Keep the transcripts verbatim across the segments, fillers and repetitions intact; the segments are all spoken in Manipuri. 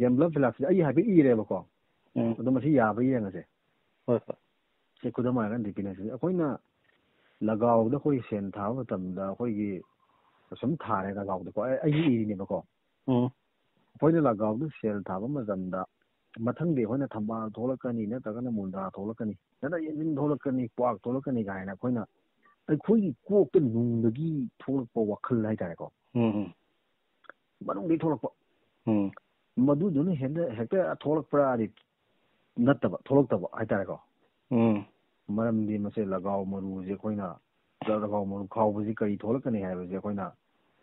ꯒꯦꯝꯕꯂꯔ ꯐꯤꯂꯣꯁꯣꯐꯤ ꯑꯩ ꯍꯥꯏꯐꯦꯠ ꯏꯔꯦꯕꯀꯣ꯫ ꯎꯝ꯫ ꯑꯗꯣ ꯃꯁꯤ ꯌꯥꯕ꯭ꯔꯥ ꯌꯦꯡꯉꯁꯦ꯫ ꯍꯣꯏ, ꯍꯣꯏ꯫ ꯁꯤ ꯈꯨꯗꯝ ꯑꯣꯏꯔꯒ ꯗꯤꯐꯤꯅꯦꯁꯟ ꯑꯩꯈꯣꯏꯅ ꯂꯒꯥꯎꯗ ꯑꯩꯈꯣꯏ ꯁꯦꯟ ꯊꯥꯕ ꯃꯇꯝꯗ ꯑꯩꯈꯣꯏꯒꯤ ꯁꯨꯝ ꯊꯥꯔꯦ ꯂꯒꯥꯎꯗꯀꯣ꯫ ꯑꯩ, ꯑꯩꯒꯤ ꯏꯔꯤꯅꯦꯕꯀꯣ꯫ ꯎꯝ꯫ ꯑꯩꯈꯣꯏꯅ ꯂꯒꯥꯎꯗ ꯁꯦꯜ ꯊꯥꯕ ꯃꯇꯝꯗ ꯃꯊꯪꯗꯤ ꯑꯩꯈꯣꯏꯅ ꯊꯝꯕꯥꯜ ꯊꯣꯛꯂꯛꯀꯅꯤ, ꯅꯠꯇ꯭ꯔꯒꯅ ꯃꯨꯟꯗꯥ ꯊꯣꯛꯂꯛꯀꯅꯤ, ꯅꯠꯇ꯭ꯔꯒ ꯌꯦꯟꯖꯤꯟ ꯊꯣꯛꯂꯛꯀꯅꯤ, ꯀ꯭ꯋꯥꯛ ꯊꯣꯛꯂꯛꯀꯅꯤ ꯀꯥꯏꯅ ꯑꯩꯈꯣꯏꯅ, ꯑꯩꯈꯣꯏꯒꯤ ꯀꯣꯛꯇ ꯅꯨꯡꯗꯒꯤ ꯊꯣꯛꯂꯛꯄ ꯋꯥꯈꯜ ꯍꯥꯏꯇꯥꯔꯦꯀꯣ꯫ ꯎꯝ, ꯎꯝ꯫ ꯃꯅꯨꯡꯗꯒꯤ ꯊꯣꯛꯂꯛꯄ꯫ ꯎꯝ꯫ ꯃꯗꯨꯗꯨꯅ ꯍꯦꯟꯅ ꯍꯦꯛꯇ ꯊꯣꯛꯂꯛꯄ꯭ꯔꯥꯗꯤ ꯅꯠꯇꯕ, ꯊꯣꯛꯂꯛꯇꯕ ꯍꯥꯏꯇꯥꯔꯦꯀꯣ꯫ ꯎꯝ꯫ ꯃꯔꯝꯗꯤ ꯃꯁꯦ ꯂꯒꯥꯎ ꯃꯔꯨꯁꯦ ꯑꯩꯈꯣꯏꯅ, ꯂꯒꯥꯎ ꯃꯔꯨ ꯈꯥꯎꯕꯁꯤ ꯀꯔꯤ ꯊꯣꯛꯂꯛꯀꯅꯤ ꯍꯥꯏꯕꯁꯦ ꯑꯩꯈꯣꯏꯅ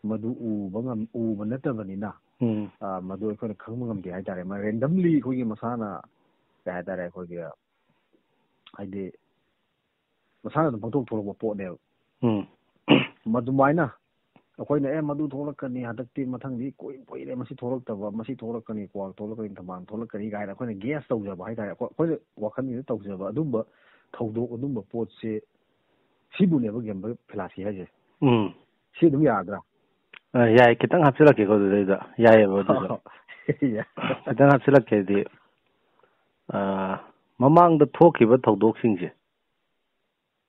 ꯃꯗꯨ ꯎꯕ ꯉꯝ-, ꯎꯕ ꯅꯠꯇꯕꯅꯤꯅ, ꯎꯝ꯫ ꯑ, ꯃꯗꯨ ꯑꯩꯈꯣꯏꯅ ꯈꯪꯕ ꯉꯝꯗꯦ ꯍꯥꯏꯇꯥꯔꯦ꯫ ꯃ-, ꯔꯦꯟꯗꯝꯂꯤ ꯑꯩꯈꯣꯏꯒꯤ ꯃꯁꯥꯅ, ꯀꯩ ꯍꯥꯏꯇꯥꯔꯦ, ꯑꯩꯈꯣꯏꯒꯤ, ꯍꯥꯏꯗꯤ, ꯃꯁꯥꯅ ꯑꯗꯨꯝ ꯄꯪꯊꯣꯛ ꯊꯣꯛꯂꯛꯄ ꯄꯣꯠꯅꯦꯕ꯫ ꯎꯝ꯫ ꯃꯗꯨꯃꯥꯏꯅ ꯑꯩꯈꯣꯏꯅ, "ꯑꯦ, ꯃꯗꯨ ꯊꯣꯛꯂꯛꯀꯅꯤ, ꯍꯟꯗꯛꯇꯤ ꯃꯊꯪꯗꯤ ꯀꯨꯏ-, ꯀꯨꯏꯔꯦ ꯃꯁꯤ ꯊꯣꯛꯂꯛꯇꯕ, ꯃꯁꯤ ꯊꯣꯛꯂꯛꯀꯅꯤ, ꯀ꯭ꯋꯥꯛ ꯊꯣꯛꯂꯛꯀꯅꯤ, ꯊꯝꯕꯥꯜ ꯊꯣꯛꯂꯛꯀꯅꯤ" ꯀꯥꯏꯅ ꯑꯩꯈꯣꯏꯅ ꯒꯦꯁ ꯇꯧꯖꯕ ꯍꯥꯏꯇꯥꯔꯦ꯫ ꯑꯩꯈꯣꯏ, ꯑꯩꯈꯣꯏꯅ ꯋꯥꯈꯜꯁꯤꯗ ꯇꯧꯖꯕ ꯑꯗꯨꯝꯕ ꯊꯧꯗꯣꯛ, ꯑꯗꯨꯝꯕ ꯄꯣꯠꯁꯦ, ꯁꯤꯕꯨꯅꯦꯕ ꯒꯦꯝꯕꯂꯔ ꯐꯦꯂꯥꯁꯤ ꯍꯥꯏꯁꯦ꯫ ꯎꯝ꯫ ꯁꯤ ꯑꯗꯨꯝ ꯌꯥꯒꯗ꯭ꯔꯥ? ꯑ, ꯌꯥꯏ, ꯈꯤꯇꯪ ꯍꯥꯞꯆꯤꯜꯂꯛꯀꯦꯀꯣ ꯑꯗꯨꯗꯩꯗ꯫ ꯌꯥꯏꯌꯦꯕ ꯑꯗꯨꯗꯣ꯫ ꯌꯥꯏ꯫ ꯈꯤꯇꯪ ꯍꯥꯞꯆꯤꯜꯂꯛꯀꯦꯗꯤ, ꯑ, ꯃꯃꯥꯡꯗ ꯊꯣꯛꯈꯤꯕ ꯊꯧꯗꯣꯛꯁꯤꯡꯁꯦ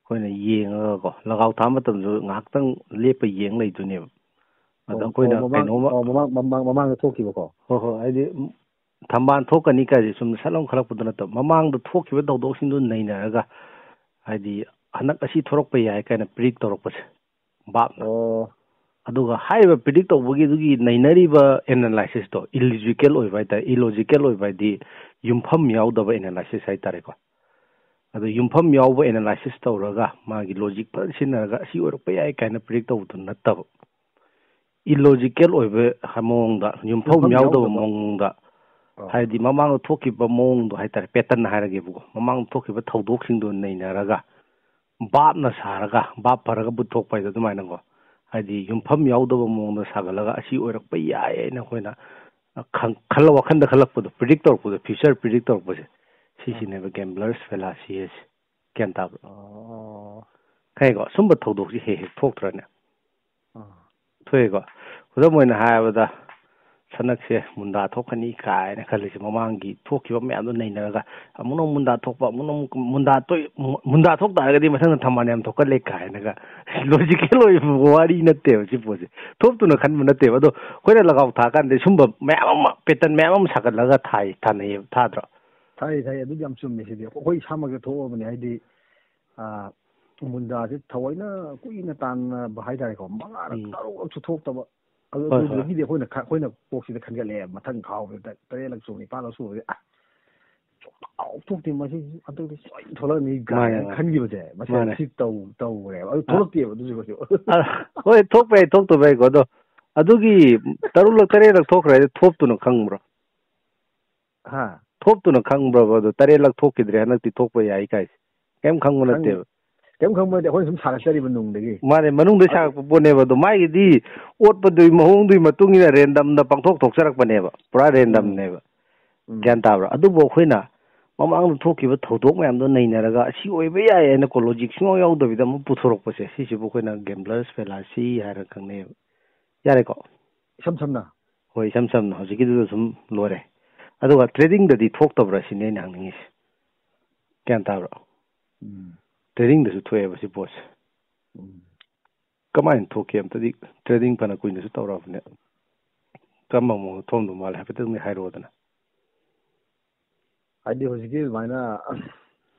ꯑꯩꯈꯣꯏꯅ ꯌꯦꯡꯉꯒꯀꯣ, ꯂꯒꯥꯎ ꯊꯥꯕ ꯃꯇꯝꯗꯁꯨ ꯉꯥꯏꯍꯥꯛꯇꯪ ꯂꯦꯞꯄ ꯌꯦꯡ ꯂꯩꯗꯣꯏꯅꯦꯕ꯫ ꯑꯗ ꯑꯣ, ꯑꯩꯈꯣꯏꯅ ꯑꯣ, ꯃꯃꯥꯡ-, ꯀꯩꯅꯣꯝꯃ ꯑꯣ, ꯃꯃꯥꯡ-, ꯃꯃꯥꯡ-, ꯃꯃꯥꯡꯗ ꯊꯣꯛꯈꯤꯕꯀꯣ? ꯍꯣꯏ, ꯍꯣꯏ, ꯍꯥꯏꯗꯤ, ꯎꯝ, ꯊꯝꯕꯥꯜ ꯊꯣꯛꯀꯅꯤ ꯀꯥꯏꯁꯦ ꯁꯨꯝ ꯁꯠ ꯂꯥꯎ ꯈꯜꯂꯛꯄꯗꯣ ꯅꯠꯇꯕ, ꯃꯃꯥꯡꯗ ꯊꯣꯛꯈꯤꯕ ꯊꯧꯗꯣꯛꯁꯤꯡꯗꯣ ꯅꯩꯅꯔꯒ, ꯍꯥꯏꯗꯤ, ꯍꯟꯗꯛ ꯑꯁꯤ ꯊꯣꯛꯂꯛꯄ ꯌꯥꯏ ꯀꯥꯏꯅ ꯄ꯭ꯔꯤꯗꯤꯛ ꯇꯧꯔꯛꯄꯁꯦ, ꯚꯥꯞꯅ꯫ ꯑꯣ꯫ ꯑꯗꯨꯒ ꯍꯥꯏꯔꯤꯕ ꯄ꯭ꯔꯤꯗꯤꯛ ꯇꯧꯕꯒꯤ ꯑꯗꯨꯒꯤ ꯅꯩꯅꯔꯤꯕ ꯑꯦꯅꯥꯂꯥꯏꯁꯤꯁꯇꯣ ꯏꯂꯣꯖꯤꯀꯦꯜ ꯑꯣꯏꯕ ꯍꯥꯏꯇꯥꯔꯦ, ꯏꯂꯣꯖꯤꯀꯦꯜ ꯑꯣꯏꯕ ꯍꯥꯏꯗꯤ ꯌꯨꯝꯐꯝ ꯌꯥꯎꯗꯕ ꯑꯦꯅꯥꯂꯥꯏꯁꯤꯁ ꯍꯥꯏꯇꯥꯔꯦꯀꯣ꯫ ꯑꯗꯨ ꯌꯨꯝꯐꯝ ꯌꯥꯎꯕ ꯑꯦꯅꯥꯂꯥꯏꯁꯤꯁ ꯇꯧꯔꯒ ꯃꯥꯒꯤ ꯂꯣꯖꯤꯛ ꯐꯖꯅ ꯁꯤꯖꯤꯟꯅꯔꯒ ꯑꯁꯤ ꯑꯣꯏꯔꯛꯄ ꯌꯥꯏ ꯀꯥꯏꯅ ꯄ꯭ꯔꯤꯗꯤꯛ ꯇꯧꯕꯗꯨ ꯅꯠꯇꯕ, ꯏꯂꯣꯖꯤꯀꯦꯜ ꯑꯣꯏꯕ ꯃꯑꯣꯡꯗ, ꯌꯨꯝꯐꯝ ꯌꯨꯝꯐꯝ ꯌꯥꯎꯗꯕ ꯌꯥꯎꯗꯕ꯫ ꯃꯑꯣꯡꯗ, ꯑꯥ꯫ ꯍꯥꯏꯗꯤ ꯃꯃꯥꯡꯗ ꯊꯣꯛꯈꯤꯕ ꯃꯑꯣꯡꯗꯣ ꯍꯥꯏꯇꯥꯔꯦ, ꯄꯦꯇꯔꯟ ꯍꯥꯏꯔꯒꯦꯕꯀꯣ, ꯃꯃꯥꯡꯗ ꯊꯣꯛꯈꯤꯕ ꯊꯧꯗꯣꯛꯁꯤꯡꯗꯣ ꯅꯩꯅꯔꯒ ꯚꯥꯞꯅ ꯁꯥꯔꯒ, ꯚꯥꯞ ꯐꯔꯒ ꯕꯨꯠ ꯊꯣꯛꯄ ꯍꯥꯏꯗꯣ ꯑꯗꯨꯃꯥꯏꯅꯀꯣ, ꯍꯥꯏꯗꯤ ꯌꯨꯝꯐꯝ ꯌꯥꯎꯗꯕ ꯃꯑꯣꯡꯗ ꯁꯥꯒꯠꯂꯒ ꯑꯁꯤ ꯑꯣꯏꯔꯛꯄ ꯌꯥꯏ ꯍꯥꯏꯅ ꯑꯩꯈꯣꯏꯅ ꯈꯪ-, ꯈꯜꯂ-, ꯋꯥꯈꯟꯗ ꯈꯜꯂꯛꯄꯗꯣ, ꯄ꯭ꯔꯤꯗꯤꯛ ꯇꯧꯔꯛꯄꯗꯣ, ꯐ꯭ꯌꯨꯆꯔ ꯄ꯭ꯔꯤꯗꯤꯛ ꯇꯧꯔꯛꯄꯁꯦ, ꯁꯤꯁꯤꯅꯦꯕ ꯒꯦꯝꯕ꯭ꯂꯔꯁ ꯐꯦꯂꯥꯁꯤ ꯍꯥꯏꯁꯦ꯫ ꯒ꯭ꯌꯥꯟ ꯇꯥꯕ꯭ꯔꯣ? ꯑꯣ꯫ ꯈꯪꯉꯦꯀꯣ? ꯁꯨꯝꯕ ꯊꯧꯗꯣꯛꯁꯤ ꯍꯦꯛ ꯍꯦꯛ ꯊꯣꯛꯇ꯭ꯔꯅꯦ? ꯑꯥ꯫ ꯊꯣꯛꯑꯦꯀꯣ? ꯈꯨꯗꯝ ꯑꯣꯏꯅ ꯍꯥꯏꯔꯕꯗ, ꯁꯅꯛꯁꯦ ꯃꯨꯟꯗꯥ ꯊꯣꯛꯀꯅꯤ ꯀꯥꯏꯅ ꯈꯜꯂꯤꯁꯦ, ꯃꯃꯥꯡꯒꯤ ꯊꯣꯛꯈꯤꯕ ꯃꯌꯥꯝꯗꯣ ꯅꯩꯅꯔꯒ ꯑꯃꯨꯛꯅ ꯑꯃꯨꯛ ꯃꯨꯟꯗꯥ ꯊꯣꯛꯄ, ꯑꯃꯨꯛꯅ ꯑꯃꯨꯛ ꯃꯨꯟꯗꯥ ꯊꯣꯛ-, ꯃꯨꯟꯗꯥ ꯊꯣꯛ ꯇꯥꯔꯒꯗꯤ ꯃꯊꯪꯗ ꯊꯝꯕꯥꯜ ꯌꯥꯝ ꯊꯣꯛꯀꯜꯂꯦ ꯀꯥꯏꯅꯒ ꯂꯣꯖꯤꯀꯦꯜ ꯑꯣꯏꯕ ꯋꯥꯔꯤ ꯅꯠꯇꯦꯕ ꯁꯤ ꯄꯣꯠꯁꯦ꯫ ꯊꯣꯛꯇꯨꯅ ꯈꯟꯕ ꯅꯠꯇꯦꯕ꯫ ꯑꯗꯣ ꯑꯩꯈꯣꯏꯅ ꯂꯒꯥꯎ ꯊꯥꯀꯥꯟꯗ ꯁꯨꯝꯕ ꯃꯌꯥꯝ ꯑꯃ, ꯄꯦꯇꯔꯟ ꯃꯌꯥꯝ ꯑꯃ ꯁꯥꯒꯠꯂꯒ ꯊꯥꯏ, ꯊꯥꯅꯩꯌꯦꯕ, ꯊꯥꯗ꯭ꯔꯣ? ꯊꯥꯏ, ꯊꯥꯏ, ꯑꯗꯨꯗꯤ ꯌꯥꯝ ꯆꯨꯝꯃꯦ꯫ ꯁꯤꯗꯤ ꯑꯩꯈꯣꯏ ꯏꯁꯥꯃꯛꯁꯨ ꯊꯣꯛꯑꯕꯅꯦ, ꯍꯥꯏꯗꯤ, ꯑ, ꯃꯨꯟꯗꯥꯁꯦ ꯊꯑꯣꯏꯅ ꯀꯨꯏꯅ ꯇꯥꯟꯅꯕ ꯍꯥꯏꯇꯥꯔꯦꯀꯣ, ꯃꯉꯥꯔꯛ, ꯎꯝ꯫ ꯇꯔꯨꯛꯂꯛꯁꯨ ꯊꯣꯛꯇꯕ꯫ ꯑꯗꯨ, ꯍꯣꯏ, ꯍꯣꯏ꯫ ꯑꯗꯨꯗꯒꯤꯗꯤ ꯑꯩꯈꯣꯏꯅ ꯈ-, ꯑꯩꯈꯣꯏꯅ ꯀꯣꯛꯁꯤꯗ ꯈꯟꯒꯠꯂꯛꯑꯦ, ꯃꯊꯪ ꯈꯥꯎꯕꯗ ꯇꯔꯦꯠꯂꯛ ꯆꯨꯝꯅꯤ, ꯅꯤꯄꯥꯜꯂꯛ ꯁꯨꯕꯗꯤ, "ꯑꯁ, ꯁꯨꯡꯊꯣꯛ ꯊꯣꯛꯇꯦ, ꯃꯁꯤ ꯍꯟꯗꯛꯇꯤ ꯁꯣꯏꯗꯅ ꯊꯣꯛꯂꯛꯑꯅꯤ" ꯃꯥꯅꯦ, ꯀꯥꯏꯅ ꯃꯥꯅꯦ꯫ ꯈꯟꯈꯤꯕꯁꯦ, ꯃꯁꯦ ꯃꯥꯅꯦ꯫ ꯁꯤ ꯇꯧ-, ꯇꯧꯈ꯭ꯔꯦꯕ꯫ ꯑꯗꯨ ꯑ-, ꯊꯣꯛꯂꯛꯇꯦꯕ ꯑꯗꯨꯁꯨ ꯀꯩꯁꯨ꯫ ꯑ, ꯍꯣꯏ, ꯊꯣꯛꯄ ꯌꯥꯏ, ꯊꯣꯛꯇꯕ ꯌꯥꯏꯀꯣ꯫ ꯑꯗꯣ ꯑꯗꯨꯒꯤ ꯇꯔꯨꯛꯂꯛ, ꯇꯔꯦꯠꯂꯛ ꯊꯣꯛꯈ꯭ꯔꯦ ꯍꯥꯏꯗꯣ ꯊꯣꯛꯇꯨꯅ ꯈꯪꯕ꯭ꯔꯣ? ꯍꯥ? ꯊꯣꯛꯇꯨꯅ ꯈꯪꯕ꯭ꯔꯕ? ꯑꯗꯣ ꯇꯔꯦꯠꯂꯛ ꯊꯣꯛꯈꯤꯗ꯭ꯔꯦ, ꯍꯟꯗꯛꯇꯤ ꯊꯣꯛꯄ ꯌꯥꯏ ꯀꯥꯏꯁꯦ꯫ ꯀꯩꯝ ꯈꯪꯕ ꯈꯪ-, ꯅꯠꯇꯦꯕ꯫ ꯀꯩꯝ ꯈꯪꯕ ꯅꯠꯇꯦ, ꯑꯩꯈꯣꯏꯅ ꯁꯨꯝ ꯁꯥꯒꯠꯆꯔꯤꯕ ꯅꯨꯡꯗꯒꯤ꯫ ꯃꯥꯅꯦ, ꯃꯅꯨꯡꯗ ꯑꯗꯨ ꯁꯥꯒꯠꯄ ꯄꯣꯠꯅꯦꯕ꯫ ꯑꯗꯣ ꯃꯥꯒꯤꯗꯤ ꯑꯣꯠꯄꯗꯨꯒꯤ ꯃꯑꯣꯡꯗꯨꯒꯤ ꯃꯇꯨꯡ ꯏꯟꯅ ꯔꯦꯟꯗꯝꯗ ꯄꯪꯊꯣꯛ ꯊꯣꯛꯆꯔꯛꯄꯅꯦꯕ, ꯄꯨꯔꯥ ꯎꯝ꯫ ꯔꯦꯟꯗꯝꯅꯦꯕ꯫ ꯎꯝ꯫ ꯒ꯭ꯌꯥꯟ ꯇꯥꯕ꯭ꯔꯥ? ꯑꯗꯨꯕꯨ ꯑꯩꯈꯣꯏꯅ ꯃꯃꯥꯡꯗ ꯊꯣꯛꯈꯤꯕ ꯊꯧꯗꯣꯛ ꯃꯌꯥꯝꯗꯣ ꯅꯩꯅꯔꯒ ꯑꯁꯤ ꯑꯣꯏꯕ ꯌꯥꯏ ꯍꯥꯏꯅ ꯀꯣ ꯂꯣꯖꯤꯛ ꯁꯨꯡꯌꯥꯎ ꯌꯥꯎꯗꯕꯤꯗ ꯑꯃꯨꯛ ꯄꯨꯊꯣꯔꯛꯄꯁꯦ, ꯁꯤꯁꯤꯕꯨ ꯑꯩꯈꯣꯏꯅ ꯒꯦꯝꯕ꯭ꯂꯔꯁ ꯐꯦꯂꯥꯁꯤ ꯍꯥꯏꯔꯒ ꯈꯪꯅꯩꯌꯦꯕ꯫ ꯌꯥꯔꯦꯀꯣ? ꯏꯁꯝ ꯁꯝꯅ? ꯍꯣꯏ, ꯏꯁꯝ ꯁꯝꯅ ꯍꯧꯖꯤꯛꯀꯤꯗꯨꯗ ꯁꯨꯝ ꯂꯣꯏꯔꯦ꯫ ꯑꯗꯨꯒ ꯇ꯭ꯔꯦꯗꯤꯡꯗꯗꯤ ꯊꯣꯛꯇꯕ꯭ꯔꯥ ꯁꯤꯅꯤ ꯑꯩꯅ ꯍꯪꯅꯤꯡꯉꯤꯁꯦ꯫ ꯒ꯭ꯌꯥꯟ ꯇꯥꯕ꯭ꯔꯣ? ꯎꯝ꯫ ꯇ꯭ꯔꯦꯗꯤꯡꯗꯁꯨ ꯊꯣꯛꯑꯦꯕ ꯁꯤ ꯄꯣꯠꯁꯦ꯫ ꯎꯝ꯫ ꯀꯃꯥꯏꯅ ꯊꯣꯛꯀꯦ? ꯑꯝꯇꯗꯤ ꯇ꯭ꯔꯦꯗꯤꯡ ꯐꯅ ꯀꯨꯏꯅꯁꯨ ꯇꯧꯔꯛꯑꯕꯅꯦ꯫ ꯀꯔꯝꯕ ꯃꯑꯣꯡꯗ ꯊꯣꯛꯑꯝꯗꯧ ꯃꯥꯜꯂꯦ? ꯍꯥꯏꯐꯦꯠꯇꯪꯗꯤ ꯍꯥꯏꯔꯛꯑꯣꯗꯅ꯫ ꯍꯥꯏꯗꯤ ꯍꯧꯖꯤꯛꯀꯤ ꯑꯗꯨꯃꯥꯏꯅ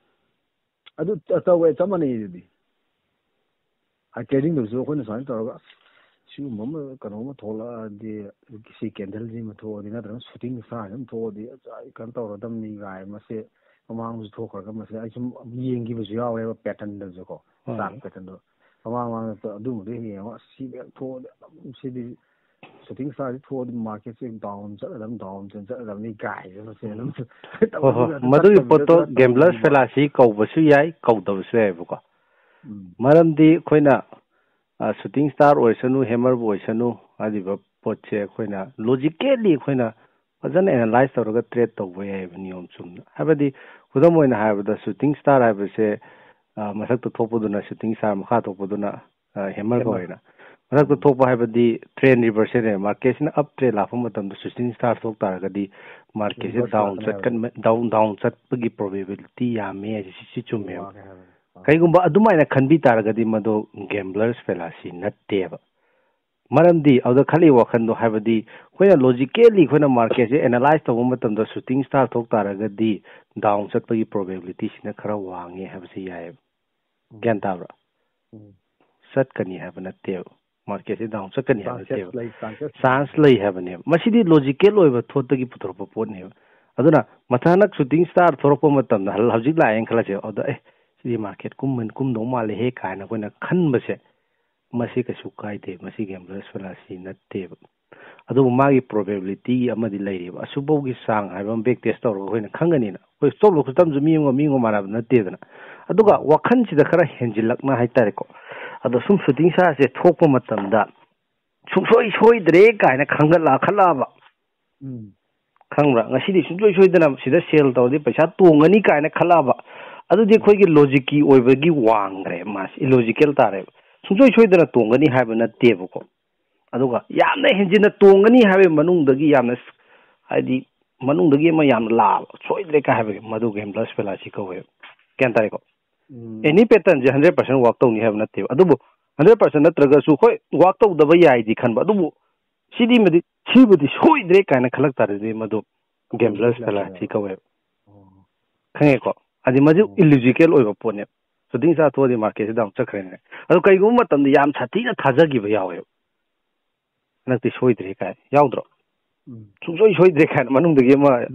ꯑꯗꯨ ꯇꯧꯋꯦ, ꯆꯞ ꯃꯥꯟꯅꯩ ꯑꯗꯨꯗꯤ꯫ ꯍꯥꯏ, ꯇ꯭ꯔꯦꯗꯤꯡꯗꯁꯨ ꯑꯩꯈꯣꯏꯅ ꯁꯨꯃꯥꯏꯅ ꯇꯧꯔꯒ, "ꯑꯁ, ꯁꯤꯒꯨꯝꯕ ꯑꯃ, ꯀꯩꯅꯣ ꯑꯃ ꯊꯣꯛꯂꯛꯑꯗꯤ, ꯁꯤ ꯀꯦꯟꯗꯜꯁꯤ ꯑꯃ ꯊꯣꯛꯑꯗꯤ, ꯅꯠꯇ꯭ꯔꯒ ꯁꯨꯇꯤꯡ ꯏꯁꯇꯥꯔ ꯑꯃ ꯊꯣꯛꯑꯗꯤ, ꯑꯁ, ꯑꯩ ꯀꯩꯅꯣ ꯇꯧꯔꯗꯝꯅꯤ" ꯀꯥꯏ, ꯃꯁꯦ ꯃꯃꯥꯡꯁꯨ ꯊꯣꯛꯈ꯭ꯔꯒ, ꯃꯁꯦ ꯑꯩ ꯁꯨꯝ ꯌꯦꯡꯈꯤꯕꯁꯨ ꯌꯥꯎꯋꯦꯕ, ꯄꯦꯇꯔꯟꯗꯁꯨ ꯀꯣ, ꯍꯣꯏ꯫ ꯆꯥꯔꯠ ꯄꯦꯇꯔꯟꯗꯣ꯫ ꯃꯃꯥꯡ ꯃꯃꯥꯡꯗ ꯑꯗꯨꯝꯕꯗꯣ ꯍꯦꯛ ꯌꯦꯡꯉꯒ, "ꯑꯁ, ꯁꯤ ꯍꯦꯛ ꯊꯣꯛꯑꯗꯤ ꯑꯗꯨꯝ ꯁꯤꯗꯤ ꯁꯨꯇꯤꯡ ꯏꯁꯇꯥꯔꯁꯤ ꯊꯣꯛꯑꯗꯤ ꯃꯥꯔꯀꯦꯠꯁꯦ ꯗꯥꯎꯟ ꯆꯠꯂꯗꯝ, ꯗꯥꯎꯟ ꯆꯠꯂꯗꯝꯅꯤ" ꯀꯥꯏꯁꯦ, ꯃꯁꯦ ꯑꯗꯨꯝ ꯍꯣꯏ, ꯍꯣꯏ꯫ ꯇꯧꯔꯒ ꯑꯗꯨꯝ ꯃꯗꯨꯒꯤ ꯆꯠꯇꯕꯤꯗ ꯄꯣꯠꯇꯣ ꯈꯔ ꯒꯦꯝꯕ꯭ꯂꯔꯁ ꯇꯧꯈꯤꯕ꯫ ꯐꯦꯂꯥꯁꯤ ꯀꯧꯕꯁꯨ ꯌꯥꯏ, ꯀꯧꯗꯕꯁꯨ ꯌꯥꯏꯕꯀꯣ꯫ ꯎꯝ꯫ ꯃꯔꯝꯗꯤ ꯑꯩꯈꯣꯏꯅ, ꯑ, ꯁꯨꯇꯤꯡ ꯏꯁꯇꯥꯔ ꯑꯣꯏꯁꯅꯨ, ꯍꯦꯃꯔꯕꯨ ꯑꯣꯏꯁꯅꯨ, ꯍꯥꯏꯔꯤꯕ ꯄꯣꯠꯁꯦ ꯑꯩꯈꯣꯏꯅ ꯂꯣꯖꯤꯀꯦꯜꯂꯤ ꯑꯩꯈꯣꯏꯅ ꯐꯖꯅ ꯑꯦꯅꯥꯂꯥꯏꯁ ꯇꯧꯔꯒ ꯇ꯭ꯔꯦꯠ ꯇꯧꯕ ꯌꯥꯏꯑꯕ, ꯅꯤꯌꯣꯝ ꯆꯨꯝꯅ꯫ ꯍꯥꯏꯕꯗꯤ, ꯈꯨꯗꯝ ꯑꯣꯏꯅ ꯍꯥꯏꯔꯕꯗ, ꯁꯨꯇꯤꯡ ꯏꯁꯇꯥꯔ ꯍꯥꯏꯕꯁꯦ, ꯑ, ꯃꯊꯛꯇ ꯊꯣꯛꯄꯗꯨꯅ ꯁꯨꯇꯤꯡ ꯏꯁꯇꯥꯔ, ꯃꯈꯥ ꯊꯣꯛꯄꯗꯨꯅ, ꯑ, ꯍꯦꯃꯔ ꯍꯦꯃꯔ꯫ ꯀꯧꯋꯦꯅ꯫ ꯃꯊꯛꯇ ꯊꯣꯛꯄ ꯍꯥꯏꯕꯗꯤ trend reversal ꯅꯦ꯫ Market ꯁꯤꯅ up trend ꯂꯥꯛꯄ ꯃꯇꯝꯗ shooting star ꯊꯣꯛ ꯇꯥꯔꯒꯗꯤ market ꯁꯦ down ꯆꯠꯀꯟ down down ꯆꯠꯄꯒꯤ probability ꯌꯥꯝꯃꯦ ꯍꯥꯏꯁꯦ ꯁꯤ ꯁꯤ ꯆꯨꯝꯃꯦꯕ꯫ ꯀꯩꯒꯨꯝꯕ ꯑꯗꯨꯃꯥꯏꯅ ꯈꯟꯕꯤ ꯇꯥꯔꯒꯗꯤ ꯃꯗꯨ gambler's fallacy ꯅꯠꯇꯦꯕ꯫ ꯃꯔꯝꯗꯤ ꯑꯗꯨꯗ ꯈꯜꯂꯤ ꯋꯥꯈꯜꯗꯣ ꯍꯥꯏꯕꯗꯤ ꯑꯩꯈꯣꯏꯅ logically ꯑꯩꯈꯣꯏꯅ market ꯁꯦ analyze ꯇꯧꯕ ꯃꯇꯝꯗ shooting star ꯊꯣꯛ ꯇꯥꯔꯒꯗꯤ down ꯆꯠꯄꯒꯤ probability ꯁꯤꯅ ꯈꯔ ꯋꯥꯡꯉꯦ ꯍꯥꯏꯕꯁꯤ ꯌꯥꯏꯑꯕ꯫ ꯒ꯭ꯌꯥꯟ ꯇꯥꯕ꯭ꯔꯥ? ꯆꯠꯀꯅꯤ ꯍꯥꯏꯕ ꯅꯠꯇꯦꯕ꯫ Market ꯁꯦ down ꯆꯠꯀꯅꯤ ꯍꯥꯏꯕ ꯅꯠꯇꯦꯕ꯫ Chance ꯂꯩ ꯍꯥꯏꯕꯅꯦꯕ꯫ ꯃꯁꯤꯗꯤ logical ꯑꯣꯏꯕ thought ꯇꯒꯤ ꯄꯨꯊꯣꯔꯛꯄ ꯄꯣꯠꯅꯦꯕ꯫ ꯑꯗꯨꯅ ꯃꯊꯪ ꯍꯟꯗꯛ shooting star ꯊꯣꯛꯂꯛꯄ ꯃꯇꯝꯗ ꯍꯧꯖꯤꯛ ꯂꯥꯛꯑꯦꯅ ꯈꯜꯂꯁꯦ, ꯑꯗ ꯑꯦ ꯁꯤꯗꯤ market ꯀꯨꯝꯃ ꯀꯨꯝꯗꯧ ꯃꯥꯜꯂꯦꯍꯦ ꯀꯥꯏꯅ ꯑꯩꯈꯣꯏꯅ ꯈꯟꯕꯁꯦ ꯃꯁꯤ ꯀꯩꯁꯨ ꯀꯥꯏꯗꯦ꯫ ꯃꯁꯤ gambler's fallacy ꯅꯠꯇꯦꯕ꯫ ꯑꯗꯨꯕꯨ ꯃꯥꯒꯤ probability ꯑꯃꯗꯤ ꯂꯩꯔꯤꯕ꯫ ꯑꯁꯨꯛꯐꯥꯎꯒꯤ ꯆꯥꯡ ꯍꯥꯏꯕ ꯑꯃ back test ꯇꯧꯔꯒ ꯑꯩꯈꯣꯏꯅ ꯈꯪꯒꯅꯤꯅ꯫ ꯑꯩꯈꯣꯏ stop loss ꯈꯨꯇꯝꯁꯨ ꯃꯤ ꯑꯃꯒ ꯃꯤ ꯑꯃꯒ ꯃꯥꯟꯅꯕ ꯅꯠꯇꯦꯗꯅ꯫ ꯑꯗꯨꯒ ꯋꯥꯈꯜꯁꯤꯗ ꯈꯔ ꯍꯦꯟꯖꯤꯜꯂꯛꯅ ꯍꯥꯏꯇꯥꯔꯦꯀꯣ, ꯑꯗꯣ ꯁꯨꯝ shooting star ꯁꯦ ꯊꯣꯛꯄ ꯃꯇꯝꯗ ꯁꯨꯡꯁꯣꯏ ꯁꯣꯏꯗ꯭ꯔꯦ ꯀꯥꯏꯅ ꯈꯟꯒꯠꯂꯛ ꯈꯜꯂꯛꯑꯕ, ꯈꯪꯕ꯭ꯔꯥ? ꯉꯁꯤꯗꯤ ꯁꯨꯡꯁꯣꯏ ꯁꯣꯏꯗꯅ ꯁꯤꯗ sell ꯇꯧꯔꯗꯤ ꯄꯩꯁꯥ ꯇꯣꯡꯒꯅꯤ ꯀꯥꯏꯅ ꯈꯜꯂꯛꯑꯕ, ꯑꯗꯨꯗꯤ ꯑꯩꯈꯣꯏꯒꯤ logic ꯀꯤ ꯑꯣꯏꯕꯒꯤ ꯋꯥꯡꯈ꯭ꯔꯦ꯫ ꯃꯥꯁꯤ illogical ꯇꯥꯔꯦꯕ꯫ ꯁꯨꯡꯁꯣꯏ ꯁꯣꯏꯗꯅ ꯇꯣꯡꯒꯅꯤ ꯍꯥꯏꯕ ꯅꯠꯇꯦꯕꯀꯣ꯫ ꯑꯗꯨꯒ ꯌꯥꯝꯅ ꯍꯦꯟꯖꯤꯟꯅ ꯇꯣꯡꯒꯅꯤ ꯍꯥꯏꯕꯒꯤ ꯃꯅꯨꯡꯗꯒꯤ ꯌꯥꯝꯅ, ꯍꯥꯏꯗꯤ, ꯃꯅꯨꯡꯗꯒꯤ ꯑꯃ ꯌꯥꯝꯅ ꯂꯥꯛꯑꯕ, ꯁꯣꯏꯗ꯭ꯔꯦ ꯀꯥꯏ ꯍꯥꯏꯕꯒꯤ, ꯃꯗꯨ gambler's fallacy ꯀꯧꯋꯦꯕ꯫ ꯒ꯭ꯌꯥꯟ ꯇꯥꯔꯦꯀꯣ? Any pattern ꯁꯦ hundred percent work ꯇꯧꯅꯤ ꯍꯥꯏꯕ ꯅꯠꯇꯦꯕ꯫ ꯑꯗꯨꯕꯨ hundred percent ꯅꯠꯇ꯭ꯔꯒꯁꯨ, ꯍꯣꯏ, work ꯇꯧꯗꯕ ꯌꯥꯏꯗꯤ ꯈꯟꯕ, ꯑꯗꯨꯕꯨ ꯁꯤꯗꯤ ꯃꯗꯤ, ꯁꯤꯕꯨꯗꯤ ꯁꯣꯏꯗ꯭ꯔꯦ ꯀꯥꯏꯅ ꯈꯜꯂꯛ ꯇꯥꯔꯗꯤ ꯃꯗꯨ gambler's fallacy ꯀꯧꯋꯦꯕ꯫ ꯈꯪꯉꯦꯀꯣ? ꯍꯥꯏꯗꯤ ꯃꯗꯨ illogical ꯑꯣꯏꯕ ꯄꯣꯠꯅꯦꯕ꯫ Shooting star ꯊꯣꯛꯑꯗꯤ market ꯁꯦ down ꯆꯠꯈ꯭ꯔꯦꯅꯦ꯫ ꯑꯗꯣ ꯀꯩꯒꯨꯝꯕ ꯃꯇꯝꯗ ꯌꯥꯝ ꯁꯥꯊꯤꯅ ꯊꯥꯖꯈꯤꯕ ꯌꯥꯎꯋꯦꯕ꯫ ꯍꯟꯗꯛꯇꯤ ꯁꯣꯏꯗ꯭ꯔꯦ ꯀꯥꯏ ꯌꯥꯎꯗ꯭ꯔꯣ? ꯁꯨꯡꯁꯣꯏ ꯁꯣꯏꯗ꯭ꯔꯦ ꯀꯥꯏꯅ ꯃꯅꯨꯡꯗꯒꯤ ꯑꯃ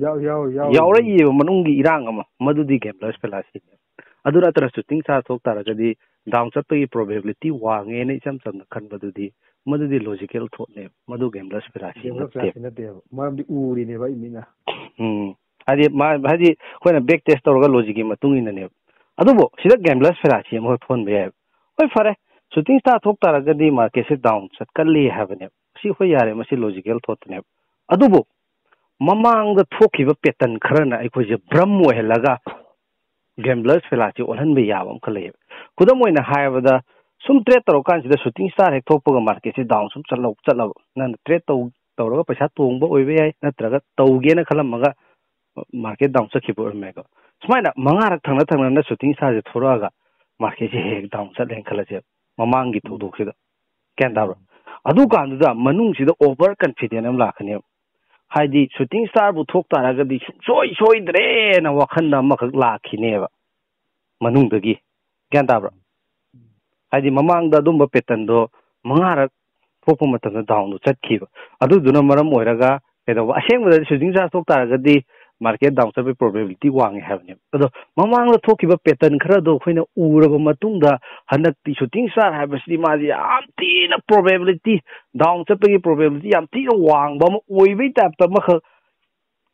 ꯌꯥꯎꯔꯛꯏꯌꯦꯕ, ꯃꯅꯨꯡꯒꯤ ꯏꯔꯥꯡ ꯑꯃ, ꯃꯗꯨꯗꯤ gambler's fallacy ꯅꯦ꯫ ꯑꯗꯨ ꯅꯠꯇꯅ shooting star ꯊꯣꯛ ꯇꯥꯔꯒꯗꯤ down ꯆꯠꯄꯒꯤ probability ꯋꯥꯡꯉꯦꯅ ꯏꯆꯝ ꯆꯝꯅ ꯈꯟꯕꯗꯨꯗꯤ, ꯃꯗꯨꯗꯤ logical thought ꯅꯦꯕ, ꯃꯗꯨ gambler's fallacy ꯅꯠꯇꯦꯕ꯫ ꯅꯠꯇꯦꯕ, ꯃꯔꯝꯗꯤ ꯎꯔꯤꯅꯦꯕ ꯑꯩ ꯃꯤꯠꯅ꯫ ꯎꯝ, ꯍꯥꯏꯗꯤ ꯃꯥ, ꯍꯥꯏꯗꯤ ꯑꯩꯈꯣꯏꯅ back test ꯇꯧꯔꯒ logic ꯀꯤ ꯃꯇꯨꯡ ꯏꯟꯅꯅꯦꯕ꯫ ꯑꯗꯨꯕꯨ ꯁꯤꯗ gambler's fallacy ꯑꯃꯈꯛ ꯊꯣꯛꯍꯟꯕ ꯌꯥꯏꯕ꯫ ꯍꯣꯏ, ꯐꯔꯦ, shooting star ꯊꯣꯛ ꯇꯥꯔꯒꯗꯤ market ꯁꯦ down ꯆꯠꯀꯜꯂꯤ ꯍꯥꯏꯕꯅꯦꯕ꯫ ꯁꯤ ꯍꯣꯏ, ꯌꯥꯔꯦ, ꯃꯁꯤ logical thought ꯅꯦꯕ꯫ ꯑꯗꯨꯕꯨ ꯃꯃꯥꯡꯗ ꯊꯣꯛꯈꯤꯕ pattern ꯈꯔꯅ ꯑꯩꯈꯣꯏꯁꯦ ꯚ꯭ꯔꯝ ꯑꯣꯏꯍꯜꯂꯒ gambler's fallacy ꯑꯣꯜꯍꯟꯕ ꯌꯥꯕ ꯑꯃꯈꯛ ꯂꯩꯌꯦꯕ꯫ ꯈꯨꯗꯝ ꯑꯣꯏꯅ ꯍꯥꯏꯔꯕꯗ, ꯁꯨꯝ ꯇ꯭ꯔꯦꯠ ꯇꯧꯔꯀꯥꯟꯁꯤꯗ ꯁꯨꯇꯤꯡ ꯁ꯭ꯇꯥꯔ ꯍꯦꯛ ꯊꯣꯛꯄꯒ ꯃꯥꯔꯀꯦꯠꯁꯤ ꯗꯥꯎꯟ ꯁꯨꯝ ꯆꯠꯂꯧ ꯆꯠꯂꯕ, ꯅꯪꯅ ꯇ꯭ꯔꯦꯠ ꯇꯧ ꯇꯧꯔꯒ ꯄꯩꯁꯥ ꯇꯣꯡꯕ ꯑꯣꯏꯕ ꯌꯥꯏ, ꯅꯠꯇ꯭ꯔꯒ ꯇꯧꯒꯦꯅ ꯈꯜꯂꯝꯃꯒ ꯃꯥꯔꯀꯦꯠ ꯗꯥꯎꯟ ꯆꯠꯈꯤꯕ ꯑꯣꯏꯔꯝꯃꯦꯀꯣ꯫ ꯁꯨꯃꯥꯏꯅ ꯃꯉꯥꯔꯛ ꯊꯪꯅ ꯊꯪꯅꯅ ꯁꯨꯇꯤꯡ ꯁ꯭ꯇꯥꯔꯁꯦ ꯊꯣꯔꯛꯑꯒ ꯃꯥꯔꯀꯦꯠꯁꯦ ꯍꯦꯛ ꯗꯥꯎꯟ ꯆꯠꯂꯦꯅ ꯈꯜꯂꯁꯦ, ꯃꯃꯥꯡꯒꯤ ꯎꯝ꯫ ꯊꯧꯗꯣꯛꯁꯤꯗ꯫ ꯒ꯭ꯌꯥꯟ ꯇꯥꯕ꯭ꯔꯥ? ꯎꯝ꯫ ꯑꯗꯨꯀꯥꯟꯗꯨꯗ ꯃꯅꯨꯡꯁꯤꯗ ꯑꯣꯚꯔ ꯀꯟꯐꯤꯗꯦꯟ ꯑꯃ ꯂꯥꯛꯀꯅꯦꯕ꯫ ꯍꯥꯏꯗꯤ ꯁꯨꯇꯤꯡ ꯁ꯭ꯇꯥꯔꯕꯨ ꯊꯣꯛ ꯇꯥꯔꯒꯗꯤ ꯁꯨꯡꯁꯣꯏ ꯁꯣꯏꯗ꯭ꯔꯦꯅ ꯋꯥꯈꯜꯗ ꯑꯃꯈꯛ ꯂꯥꯛꯈꯤꯅꯦꯕ ꯃꯅꯨꯡꯗꯒꯤ꯫ ꯒ꯭ꯌꯥꯟ ꯇꯥꯕ꯭ꯔꯥ? ꯍꯥꯏꯗꯤ ꯃꯃꯥꯡꯗ ꯑꯗꯨꯝꯕ ꯄꯦꯇꯔꯟꯗꯣ ꯃꯉꯥꯔꯛ ꯊꯣꯛꯄ ꯃꯇꯝꯗ ꯗꯥꯎꯟꯗꯣ ꯆꯠꯈꯤꯕ꯫ ꯑꯗꯨꯗꯨꯅ ꯃꯔꯝ ꯑꯣꯏꯔꯒ ꯀꯩꯗꯧꯕ, ꯑꯁꯦꯡꯕꯗꯗꯤ ꯁꯨꯇꯤꯡ ꯁ꯭ꯇꯥꯔ ꯊꯣꯛ ꯇꯥꯔꯒꯗꯤ ꯃꯥꯔꯀꯦꯠ ꯗꯥꯎꯟ ꯆꯠꯄꯒꯤ ꯄ꯭ꯔꯣꯕꯦꯕꯤꯂꯤꯇꯤ ꯋꯥꯡꯉꯦ ꯍꯥꯏꯕꯅꯦꯕ꯫ ꯑꯗꯣ ꯃꯃꯥꯡꯗ ꯊꯣꯛꯈꯤꯕ ꯄꯦꯇꯔꯟ ꯈꯔꯗꯣ ꯑꯩꯈꯣꯏꯅ ꯎꯔꯕ ꯃꯇꯨꯡꯗ ꯍꯟꯗꯛꯇꯤ ꯁꯨꯇꯤꯡ ꯁ꯭ꯇꯥꯔ ꯍꯥꯏꯕꯁꯤꯗꯤ ꯃꯥꯁꯦ ꯌꯥꯝ ꯊꯤꯅ ꯄ꯭ꯔꯣꯕꯦꯕꯤꯂꯤꯇꯤ, ꯗꯥꯎꯟ ꯆꯠꯄꯒꯤ ꯄ꯭ꯔꯣꯕꯦꯕꯤꯂꯤꯇꯤ ꯌꯥꯝ ꯊꯤꯅ ꯋꯥꯡꯕ ꯑꯃ ꯑꯣꯏꯕꯩ ꯇꯥꯏꯞꯇ ꯑꯃꯈꯛ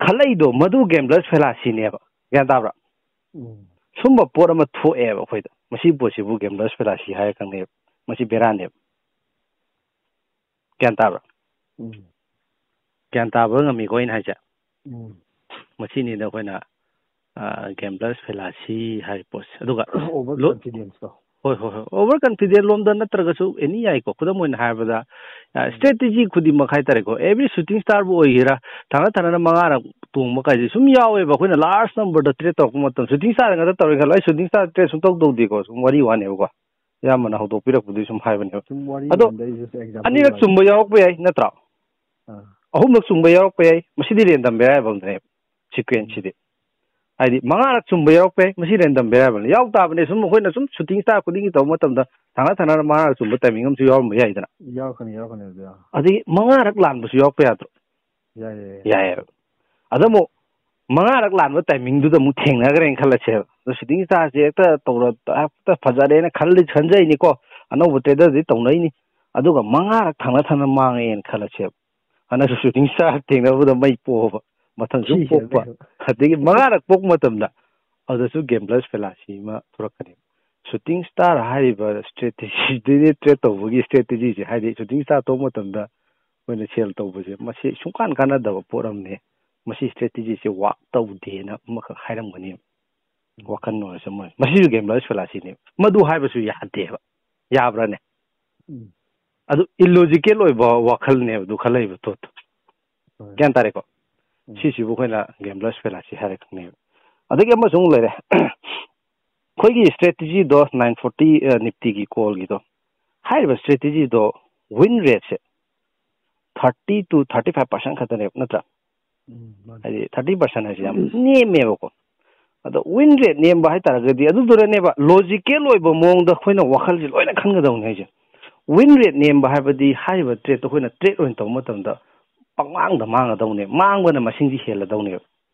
ꯈꯜꯂꯛꯏꯗꯣ, ꯃꯗꯨ ꯒꯦꯝꯕ꯭ꯂꯔꯁ ꯐꯦꯂꯥꯁꯤꯅꯦꯕ꯫ ꯒ꯭ꯌꯥꯟ ꯇꯥꯕ꯭ꯔꯥ? ꯎꯝ꯫ ꯁꯨꯝꯕ ꯄꯣꯠ ꯑꯃ ꯊꯣꯛꯑꯦꯕ ꯑꯩꯈꯣꯏꯗ꯫ ꯃꯁꯤ ꯄꯣꯠꯁꯤꯕꯨ ꯒꯦꯝꯕ꯭ꯂꯔꯁ ꯐꯦꯂꯥꯁꯤ ꯍꯥꯏꯔ ꯈꯪꯅꯩꯕ꯫ ꯃꯁꯤ ꯕꯦꯔꯥꯅꯦꯕ꯫ ꯒ꯭ꯌꯥꯟ ꯇꯥꯕ꯭ꯔꯥ? ꯎꯝ꯫ ꯒ꯭ꯌꯥꯟ ꯇꯥꯕ ꯉꯝꯃꯤꯀꯣ ꯑꯩꯅ ꯍꯥꯏꯁꯦ? ꯎꯝ꯫ ꯃꯁꯤꯅꯤꯗ ꯑꯩꯈꯣꯏꯅ, ꯑ, ꯒꯦꯝꯕ꯭ꯂꯔꯁ ꯐꯦꯂꯥꯁꯤ ꯍꯥꯏꯔꯤꯕ ꯄꯣꯠꯁꯦ꯫ ꯑꯗꯨꯒ ꯑꯣꯚꯔ ꯂꯣ-, ꯀꯟꯐꯤꯗꯦꯟꯁꯇꯣ꯫ ꯍꯣꯏ, ꯍꯣꯏ, ꯍꯣꯏ꯫ ꯑꯣꯚꯔ ꯀꯟꯐꯤꯗꯦꯟ ꯂꯣꯝꯗ ꯅꯠꯇ꯭ꯔꯒꯁꯨ ꯑꯦꯅꯤ ꯌꯥꯏꯀꯣ꯫ ꯈꯨꯗꯝ ꯑꯣꯏꯅ ꯍꯥꯏꯔꯕꯗ, ꯑ, ꯎꯝ꯫ ꯁ꯭ꯇ꯭ꯔꯦꯇꯦꯖꯤ ꯈꯨꯗꯤꯡꯃꯛ ꯍꯥꯏꯇꯥꯔꯦꯀꯣ꯫ ꯑꯦꯚ꯭ꯔꯤ ꯁꯨꯇꯤꯡ ꯁ꯭ꯇꯥꯔꯕꯨ ꯑꯣꯏꯒꯦꯔꯥ, ꯊꯪꯅ ꯊꯪꯅꯅ ꯃꯉꯥꯔꯛ ꯇꯣꯡꯕ ꯀꯥꯏꯁꯦ ꯁꯨꯝ ꯌꯥꯎꯋꯦꯕ꯫ ꯑꯩꯈꯣꯏꯅ ꯂꯥꯔꯖ ꯅꯝꯕꯔꯗ ꯇ꯭ꯔꯦꯠ ꯇꯧꯔꯛꯄ ꯃꯇꯝ, ꯁꯨꯇꯤꯡ ꯁ꯭ꯇꯥꯔ ꯉꯥꯛꯇ ꯇꯧꯔꯦ ꯈꯜꯂꯣ꯫ ꯑꯩ ꯁꯨꯇꯤꯡ ꯁ꯭ꯇꯥꯔ ꯇ꯭ꯔꯦꯠ ꯁꯨꯡꯇꯧ ꯇꯧꯗꯦꯀꯣ꯫ ꯁꯨꯝ ꯋꯥꯔꯤ ꯋꯥꯅꯦꯕꯀꯣ꯫ ꯏꯌꯥꯝꯕꯅ ꯍꯧꯗꯣꯛꯄꯤꯔꯛꯄꯗꯨꯒꯤ ꯁꯨꯝ ꯍꯥꯏꯕꯅꯦꯕ꯫ ꯁꯨꯝ ꯋꯥꯔꯤ ꯑꯗꯣ ꯑꯃꯗ ꯑꯩꯁꯨ ꯑꯦꯛꯖꯥꯝꯄꯜ ꯑꯅꯤꯔꯛ ꯍꯥꯏꯒꯦ꯫ ꯆꯨꯝꯕ ꯌꯥꯎꯔꯛꯄ ꯌꯥꯏ ꯅꯠꯇ꯭ꯔꯥ? ꯑꯥ꯫ ꯑꯍꯨꯝꯂꯛ ꯆꯨꯝꯕ ꯌꯥꯎꯔꯛꯄ ꯌꯥꯏ꯫ ꯃꯁꯤꯗꯤ ꯔꯦꯟꯗꯝ ꯚꯦꯔꯤꯌꯦꯕꯜꯅꯦꯕ, ꯁꯤꯀ꯭ꯋꯦꯟꯁꯁꯤꯗꯤ꯫ ꯍꯥꯏꯗꯤ ꯃꯉꯥꯔꯛ ꯆꯨꯝꯕ ꯌꯥꯎꯔꯛꯄ ꯌꯥꯏ꯫ ꯃꯁꯤ ꯔꯦꯟꯗꯝ ꯚꯦꯔꯤꯌꯦꯕꯜꯅꯤ꯫ ꯌꯥꯎ ꯇꯥꯕꯅꯦ꯫ ꯁꯨꯝ ꯑꯩꯈꯣꯏꯅ ꯁꯨꯝ ꯁꯨꯇꯤꯡ ꯁ꯭ꯇꯥꯔ ꯈꯨꯗꯤꯡꯒꯤ ꯇꯧꯕ ꯃꯇꯝꯗ ꯊꯪꯅ ꯊꯪꯅꯅ ꯃꯉꯥꯔꯛ ꯆꯨꯝꯕ ꯇꯥꯏꯃꯤꯡ ꯑꯃꯁꯨ ꯌꯥꯎꯔꯝꯕ ꯌꯥꯏꯗꯅ꯫ ꯌꯥꯎꯔꯛꯀꯅꯤ, ꯌꯥꯎꯔꯛꯀꯅꯤ ꯑꯗꯨꯗꯤ꯫ ꯑꯗꯒꯤ ꯃꯉꯥꯔꯛ ꯂꯥꯟꯕꯁꯨ ꯌꯥꯎꯔꯛꯄ ꯌꯥꯗ꯭ꯔꯣ? ꯌꯥꯏ, ꯌꯥꯏ, ꯌꯥꯏ꯫ ꯌꯥꯏꯌꯦꯕ꯫ ꯑꯗ ꯑꯃꯨꯛ ꯃꯉꯥꯔꯛ ꯂꯥꯟꯕ ꯇꯥꯏꯃꯤꯡꯗꯨꯗ ꯑꯃꯨꯛ ꯊꯦꯡꯅꯈ꯭ꯔꯦꯅ ꯈꯜꯂꯁꯦꯕ꯫ ꯑꯗꯣ ꯁꯨꯇꯤꯡ ꯁ꯭ꯇꯥꯔꯁꯦ ꯍꯦꯛꯇ ꯇꯧꯔ-, ꯍꯦꯛꯇ ꯐꯖꯔꯦꯅ ꯈꯜꯂꯤ, ꯈꯟꯖꯩꯅꯤꯀꯣ꯫ ꯑꯅꯧꯕ ꯇ꯭ꯔꯦꯗꯔꯗꯤ ꯇꯧꯅꯩꯅꯤ꯫ ꯑꯗꯨꯒ ꯃꯉꯥꯔꯛ ꯊꯪꯅ ꯊꯪꯅ ꯃꯥꯡꯉꯦꯅ ꯈꯜꯂꯁꯦꯕ꯫ ꯍꯟꯗꯛꯁꯨ ꯁꯨꯇꯤꯡ ꯁ꯭ꯇꯥꯔ ꯊꯦꯡꯅꯕꯗ ꯃꯩ ꯄꯣꯛꯑꯕ꯫ ꯃꯊꯪꯁꯨ ꯁꯤ ꯄꯣꯛꯄ꯫ ꯍꯦꯜꯂꯦ꯫ ꯑꯗꯒꯤ ꯃꯉꯥꯔꯛ ꯄꯣꯛꯄ ꯃꯇꯝꯗ ꯑꯗꯨꯗꯁꯨ ꯒꯦꯝꯕ꯭ꯂꯔꯁ ꯐꯦꯂꯥꯁꯤ ꯑꯃ ꯊꯣꯔꯛꯀꯅꯤ꯫ ꯁꯨꯇꯤꯡ ꯁ꯭ꯇꯥꯔ ꯍꯥꯏꯔꯤꯕ ꯁ꯭ꯇ꯭ꯔꯦꯇꯦꯖꯤꯗꯨꯗꯤ, ꯇ꯭ꯔꯦꯠ ꯇꯧꯕꯒꯤ ꯁ꯭ꯇ꯭ꯔꯦꯇꯦꯖꯤꯁꯦ, ꯍꯥꯏꯗꯤ ꯁꯨꯇꯤꯡ ꯁ꯭ꯇꯥꯔ ꯊꯣꯛꯄ ꯃꯇꯝꯗ ꯑꯩꯈꯣꯏꯅ ꯁꯦꯜ ꯇꯧꯕꯁꯦ, ꯃꯁꯤ ꯁꯨꯡꯀꯥꯟ ꯀꯥꯟꯅꯗꯕ ꯄꯣꯠ ꯑꯃꯅꯤ꯫ ꯃꯁꯤ ꯁ꯭ꯇ꯭ꯔꯦꯇꯦꯖꯤꯁꯦ ꯋꯥꯛ ꯇꯧꯗꯦꯅ ꯑꯃꯈꯛ ꯍꯥꯏꯔꯝꯒꯅꯤ꯫ ꯋꯥꯈꯜ ꯑꯣꯏꯔꯁꯨ ꯑꯃ ꯑꯣꯏꯔꯁꯨ꯫ ꯃꯁꯤꯁꯨ ꯒꯦꯝꯕ꯭ꯂꯔꯁ ꯐꯦꯂꯥꯁꯤꯅꯦꯕ꯫ ꯃꯗꯨ ꯍꯥꯏꯕꯁꯨ ꯌꯥꯗꯦꯕ꯫ ꯌꯥꯕ꯭ꯔꯥꯅꯦ? ꯎꯝ ꯑꯗꯨ ꯏꯂꯣꯖꯤꯀꯦꯜ ꯑꯣꯏꯕ ꯋꯥꯈꯜꯅꯦꯕ ꯑꯗꯨ ꯈꯜꯂꯛꯏꯕ ꯄꯣꯠꯇꯣ꯫ ꯍꯣꯏ꯫ ꯒ꯭ꯌꯥꯟ ꯇꯥꯔꯦꯀꯣ? ꯎꯝ꯫ ꯁꯤꯁꯤꯕꯨ ꯑꯩꯈꯣꯏꯅ ꯒꯦꯝꯕ꯭ꯂꯔꯁ ꯐꯦꯂꯥꯁꯤ ꯍꯥꯏꯔ ꯈꯪꯅꯩꯕ꯫ ꯑꯗꯒꯤ ꯑꯃꯁꯨ ꯑꯃꯨꯛ ꯂꯩꯔꯦ꯫ ꯑꯩꯈꯣꯏꯒꯤ ꯏꯁꯇ꯭ꯔꯦꯇꯤꯖꯤꯗꯣ ꯅꯥꯏꯟ ꯐꯣꯔꯇꯤ ꯅꯤꯐꯇꯤꯒꯤ ꯀꯣꯜꯒꯤꯗꯣ, ꯍꯥꯏꯔꯤꯕ ꯏꯁꯇ꯭ꯔꯦꯇꯤꯖꯤꯗꯣ ꯋꯤꯟ ꯔꯦꯠꯁꯦ thirty to thirty five percent ꯈꯛꯇꯅꯦꯕ, ꯅꯠꯇ꯭ꯔꯥ? ꯎꯝ, ꯃꯥꯅꯤ꯫ ꯍꯥꯏꯗꯤ ꯊꯥꯔꯇꯤ ꯄꯥꯔꯁꯦꯟ ꯍꯥꯏꯁꯦ ꯌꯥꯝ ꯅꯦꯝꯃꯦꯕꯀꯣ꯫ ꯑꯗꯣ ꯋꯤꯟ ꯔꯦꯠ ꯅꯦꯝꯕ ꯍꯥꯏꯇꯥꯔꯒꯗꯤ ꯑꯗꯨꯗꯨꯅꯅꯦꯕ ꯂꯣꯖꯤꯀꯦꯜ ꯑꯣꯏꯕ ꯃꯑꯣꯡꯗ ꯑꯩꯈꯣꯏꯅ ꯋꯥꯈꯜꯁꯦ ꯂꯣꯏꯅ ꯈꯟꯒꯗꯧꯅꯤ ꯍꯥꯏꯁꯦ꯫ ꯋꯤꯟ ꯔꯦꯠ ꯅꯦꯝꯕ ꯍꯥꯏꯕꯗꯤ ꯍꯥꯏꯔꯤꯕ ꯇ꯭ꯔꯦꯠꯇꯣ ꯑꯩꯈꯣꯏꯅ ꯇ꯭ꯔꯦꯠ ꯑꯣꯏꯅ ꯇꯧꯕ ꯃꯇꯝꯗ ꯄꯪꯃꯥꯡꯗ ꯃꯥꯡꯒꯗꯧꯅꯦꯕ, ꯃꯥꯡꯕꯅ ꯃꯁꯤꯡꯗꯤ ꯍꯦꯜꯂꯗꯧꯅꯦꯕ꯫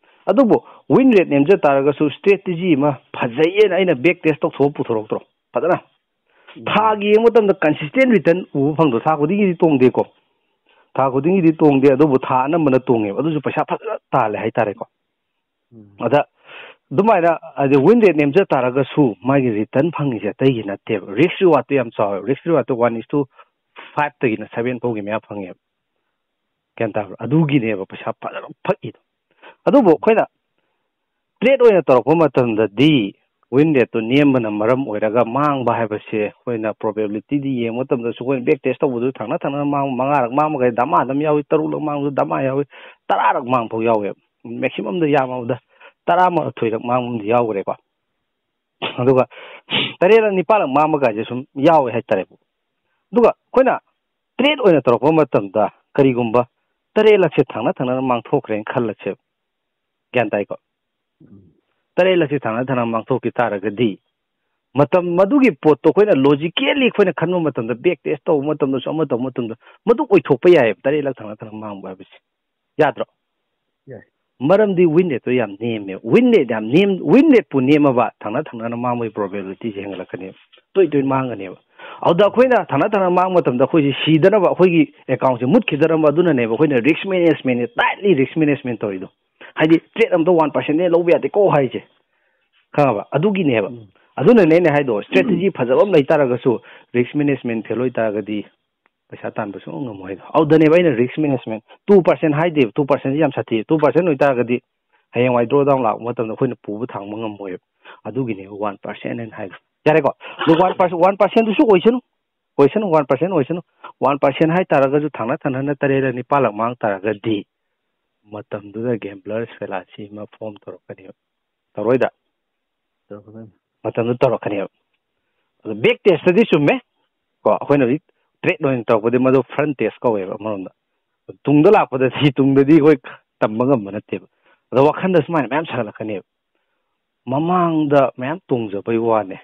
ꯑꯗꯨꯕꯨ ꯋꯤꯟ ꯔꯦꯠ ꯅꯦꯝꯖ ꯇꯥꯔꯒꯁꯨ ꯏꯁꯇ꯭ꯔꯦꯇꯤꯖꯤ ꯑꯃ ꯐꯖꯩꯌꯦꯅ ꯑꯩꯅ ꯕꯦꯛ ꯇꯦꯁ ꯇꯧꯊꯣꯛꯑ ꯄꯨꯊꯣꯔꯛꯇ꯭ꯔꯣ ꯐꯖꯅ? ꯎꯝ꯫ ꯊꯥꯒꯤ ꯌꯦꯡꯕ ꯃꯇꯝꯗ ꯀꯟꯁꯤꯁꯇꯦꯟ ꯔꯤꯇꯔꯟ ꯎꯕ ꯐꯪꯗ꯭ꯔꯣ? ꯊꯥ ꯈꯨꯗꯤꯡꯒꯤꯗꯤ ꯇꯣꯡꯗꯦꯀꯣ, ꯊꯥ ꯈꯨꯗꯤꯡꯒꯤꯗꯤ ꯇꯣꯡꯗꯦ, ꯑꯗꯨꯕꯨ ꯊꯥ ꯑꯅꯝꯕꯅ ꯇꯣꯡꯉꯦꯕ, ꯑꯗꯨꯁꯨ ꯄꯩꯁꯥ ꯐꯖꯅ ꯇꯥꯜꯂꯦ ꯍꯥꯏꯇꯥꯔꯦꯀꯣ꯫ ꯎꯝ꯫ ꯑꯗ ꯑꯗꯨꯃꯥꯏꯅ ꯍꯥꯏꯗꯤ ꯋꯤꯟ ꯔꯦꯠ ꯅꯦꯝꯖ ꯇꯥꯔꯒꯁꯨ ꯃꯥꯒꯤ ꯔꯤꯇꯔꯟ ꯐꯪꯉꯤꯁꯦ ꯑꯇꯩꯒꯤ ꯅꯠꯇꯦꯕ, ꯔꯤꯁꯛ ꯔꯤꯋꯥꯔꯗꯇꯣ ꯌꯥꯝ ꯆꯥꯎꯋꯦꯕ꯫ ꯔꯤꯁꯛ ꯔꯤꯋꯥꯔꯗꯇꯣ ꯋꯥꯟ ꯏꯁ ꯇꯨ ꯐꯥꯏꯚꯇꯒꯤꯅ ꯁꯚꯦꯟ ꯐꯥꯎꯒꯤ ꯃꯌꯥ ꯐꯪꯉꯦꯕ꯫ ꯒ꯭ꯌꯥꯟ ꯇꯥꯕ꯭ꯔꯥ? ꯑꯗꯨꯒꯤꯅꯦꯕ ꯄꯩꯁꯥ ꯐꯖꯅ ꯐꯛꯏꯗꯣ꯫ ꯑꯗꯨꯕꯨ ꯑꯩꯈꯣꯏꯅ ꯇ꯭ꯔꯦꯠ ꯑꯣꯏꯅ ꯇꯧꯔꯛꯄ ꯃꯇꯝꯗꯗꯤ ꯋꯤꯟ ꯔꯦꯠꯇꯣ ꯅꯦꯝꯕꯅ ꯃꯔꯝ ꯑꯣꯏꯔꯒ ꯃꯥꯡꯕ ꯍꯥꯏꯕꯁꯦ ꯑꯩꯈꯣꯏꯅ ꯄ꯭ꯔꯣꯕꯦꯕꯤꯂꯤꯇꯤꯗꯤ ꯌꯦꯡꯕ ꯃꯇꯝꯗꯁꯨ ꯑꯩꯈꯣꯏꯅ ꯕꯦꯛ ꯇꯦꯁ ꯇꯧꯕꯗꯨ ꯊꯪꯅ ꯊꯪꯅ ꯃꯥꯡꯕ, ꯃꯉꯥꯔꯛ ꯃꯥꯡꯕꯈꯩ ꯗꯃꯥ ꯑꯗꯨꯝ ꯌꯥꯎꯏ, ꯇꯔꯨꯛꯂꯛ ꯃꯥꯡꯕꯁꯨ ꯗꯃꯥ ꯌꯥꯎꯏ, ꯇꯔꯥꯔꯛ ꯃꯥꯡꯕ ꯐꯥꯎ ꯌꯥꯎꯋꯦꯕ꯫ ꯃꯦꯛꯁꯤꯃꯝꯗ ꯌꯥꯝꯃꯕꯗ ꯇꯔꯥꯃꯥꯊꯣꯏꯔꯛ ꯃꯥꯡꯕ ꯑꯃꯗꯤ ꯌꯥꯎꯈ꯭ꯔꯦꯀꯣ꯫ ꯑꯗꯨꯒ ꯇꯔꯦꯠꯂꯛ ꯅꯤꯄꯥꯜꯂꯛ ꯃꯥꯡꯕ ꯀꯥꯏꯁꯦ ꯁꯨꯝ ꯌꯥꯎꯋꯦ ꯍꯥꯏꯇꯥꯔꯦꯀꯣ꯫ ꯑꯗꯨꯒ ꯑꯩꯈꯣꯏꯅ ꯇ꯭ꯔꯦꯠ ꯑꯣꯏꯅ ꯇꯧꯔꯛꯄ ꯃꯇꯝꯗ ꯀꯔꯤꯒꯨꯝꯕ ꯇꯔꯦꯠꯂꯛꯁꯦ ꯊꯪꯅ ꯊꯪꯅꯅ ꯃꯥꯡꯊꯣꯛꯈ꯭ꯔꯦꯅ ꯈꯜꯂꯁꯦꯕ, ꯒ꯭ꯌꯥꯟ ꯇꯥꯏꯀꯣ? ꯎꯝ꯫ ꯇꯔꯦꯠꯂꯛꯁꯦ ꯊꯪꯅ ꯊꯪꯅ ꯃꯥꯡꯊꯣꯛꯈꯤ ꯇꯥꯔꯒꯗꯤ ꯃꯇꯝ ꯃꯗꯨꯒꯤ ꯄꯣꯠꯇꯣ ꯑꯩꯈꯣꯏꯅ ꯂꯣꯖꯤꯀꯦꯜꯂꯤ ꯑꯩꯈꯣꯏꯅ ꯈꯟꯕ ꯃꯇꯝꯗ, ꯕꯦꯛ ꯇꯦꯁ ꯇꯧꯕ ꯃꯇꯝꯗꯁꯨ, ꯑꯃ ꯇꯧꯕ ꯃꯇꯝꯗ ꯃꯗꯨ ꯑꯣꯏꯊꯣꯛꯄ ꯌꯥꯏꯑꯕ, ꯇꯔꯦꯠꯂꯛ ꯊꯪꯅ ꯊꯪꯅ ꯃꯥꯡꯕ ꯍꯥꯏꯕꯁꯦ꯫ ꯌꯥꯗ꯭ꯔꯣ? ꯌꯥꯏ꯫ ꯃꯔꯝꯗꯤ ꯋꯤꯟ ꯔꯦꯠꯇꯣ ꯌꯥꯝ ꯅꯦꯝꯃꯦ꯫ ꯋꯤꯟ ꯔꯦꯠ ꯌꯥꯝ ꯅꯦꯝ, ꯋꯤꯟ ꯔꯦꯠꯄꯨ ꯅꯦꯝꯃꯕ ꯊꯪꯅ ꯊꯪꯅꯅ ꯃꯥꯡꯕꯒꯤ ꯄ꯭ꯔꯣꯕꯦꯕꯤꯂꯤꯇꯤꯁꯦ ꯍꯦꯟꯒꯠꯂꯛꯀꯅꯦꯕ, ꯇꯣꯏ ꯇꯣꯏꯅ ꯃꯥꯡꯒꯅꯦꯕ꯫ ꯑꯗꯨꯗ ꯑꯩꯈꯣꯏꯅ ꯊꯪꯅ ꯊꯪꯅ ꯃꯥꯡꯕ ꯃꯇꯝꯗ ꯑꯩꯈꯣꯏꯁꯦ ꯁꯤꯗꯅꯕ, ꯑꯩꯈꯣꯏꯒꯤ ꯑꯦꯀꯥꯎꯟꯁꯦ ꯃꯨꯠꯈꯤꯗꯅꯕ, ꯑꯗꯨꯅꯅꯦꯕ ꯑꯩꯈꯣꯏꯅ ꯔꯤꯁꯛ ꯃꯦꯅꯦꯖꯃꯦꯟꯁꯦ, ꯇꯥꯏꯠꯂꯤ ꯔꯤꯁꯛ ꯃꯦꯅꯦꯖꯃꯦꯟ ꯇꯧꯔꯤꯗꯣ꯫ ꯍꯥꯏꯗꯤ ꯇ꯭ꯔꯦꯠ ꯑꯝꯇ ꯋꯥꯟ ꯄꯥꯔꯁꯦꯟꯗꯩ ꯂꯧꯕ ꯌꯥꯗꯦꯀꯣ ꯍꯥꯏꯁꯦ, ꯈꯪꯉꯕ? ꯑꯗꯨꯒꯤꯅꯦꯕ꯫ ꯎꯝ꯫ ꯑꯗꯨꯅꯅꯦ ꯑꯩꯅ ꯍꯥꯏꯗꯣ, ꯏꯁꯇ꯭ꯔꯦꯇꯦꯖꯤ ꯐꯖꯕ ꯑꯃ ꯂꯩ ꯇꯥꯔꯒꯁꯨ ꯔꯤꯁꯛ ꯃꯦꯅꯦꯖꯃꯦꯟ ꯐꯦꯜ ꯑꯣꯏ ꯇꯥꯔꯒꯗꯤ ꯄꯩꯁꯥ ꯇꯥꯟꯕ ꯁꯨꯡꯉꯝ ꯉꯝꯃꯣꯏ ꯍꯥꯏꯗꯣ꯫ ꯑꯗꯨꯗꯅꯦꯕ ꯑꯩꯅ ꯔꯤꯁꯛ ꯃꯦꯅꯦꯖꯃꯦꯟ ꯇꯨ ꯄꯥꯔꯁꯦꯟ ꯍꯥꯏꯗꯦꯕ, ꯇꯨ ꯄꯥꯔꯁꯦꯟꯁꯤ ꯌꯥꯝ ꯁꯥꯊꯤ꯫ ꯇꯨ ꯄꯥꯔꯁꯦꯟ ꯑꯣꯏꯇꯥꯔꯒꯗꯤ ꯍꯌꯦꯡꯋꯥꯏ ꯗ꯭ꯔꯣ ꯗꯥꯎꯟ ꯂꯥꯛꯄ ꯃꯇꯝꯗ ꯑꯩꯈꯣꯏꯅ ꯄꯨꯕ ꯊꯥꯡꯕ ꯉꯝꯃꯣꯏꯕ꯫ ꯑꯗꯨꯒꯤꯅꯦꯕ ꯋꯥꯟ ꯄꯥꯔꯁꯦꯟ ꯍꯥꯏꯅ ꯍꯥꯏꯗꯣ꯫ ꯍꯥꯏꯇꯥꯔꯦꯀꯣ꯫ ꯑꯗꯨ ꯋꯥꯟ ꯄꯥꯔꯁꯦꯟ, ꯋꯥꯟ ꯄꯥꯔꯁꯦꯟꯗꯨꯁꯨ ꯑꯣꯏꯁꯅꯨ, ꯑꯣꯏꯁꯅꯨ, ꯋꯥꯟ ꯄꯥꯔꯁꯦꯟ ꯑꯣꯏꯁꯅꯨ, ꯋꯥꯟ ꯄꯥꯔꯁꯦꯟ ꯍꯥꯏꯇꯥꯔꯒꯁꯨ ꯊꯪꯅ ꯊꯪꯅꯅ ꯇꯔꯦꯠꯂ ꯅꯤꯄꯥꯜꯂꯛ ꯃꯥꯡ ꯇꯥꯔꯒꯗꯤ ꯃꯇꯝꯗꯨꯗ gambler's fallacy ꯑꯃ form ꯇꯧꯔꯛꯀꯅꯦꯕ꯫ ꯇꯧꯔꯣꯏꯗ? ꯇꯧꯔꯛꯀꯗꯣꯏꯅꯤ꯫ ꯃꯇꯝꯗꯨ ꯇꯧꯔꯛꯀꯅꯦꯕ꯫ ꯑꯗꯣ back testꯇꯗꯤ ꯆꯨꯝꯃꯦ꯫ ꯀꯣ, ꯑꯩꯈꯣꯏꯅ ꯍꯧꯖꯤꯛ trade ꯑꯣꯏꯅ ꯇꯧꯔꯛꯄꯗꯤ ꯃꯗꯨ front test ꯀꯧꯋꯦꯕ ꯑꯃꯔꯣꯝꯗ꯫ ꯇꯨꯡꯗ ꯂꯥꯛꯄꯗꯗꯤ, ꯇꯨꯡꯗꯗꯤ ꯑꯩꯈꯣꯏ ꯇꯝꯕ ꯉꯝꯕ ꯅꯠꯇꯦꯕ꯫ ꯑꯗꯣ ꯋꯥꯈꯟꯗ ꯁꯨꯃꯥꯏꯅ ꯃꯌꯥꯝ ꯁꯥꯒꯠꯂꯛꯀꯅꯦꯕ꯫ ꯃꯃꯥꯡꯗ ꯃꯌꯥꯝ ꯇꯣꯡꯖꯕꯩ ꯋꯥꯅꯦ,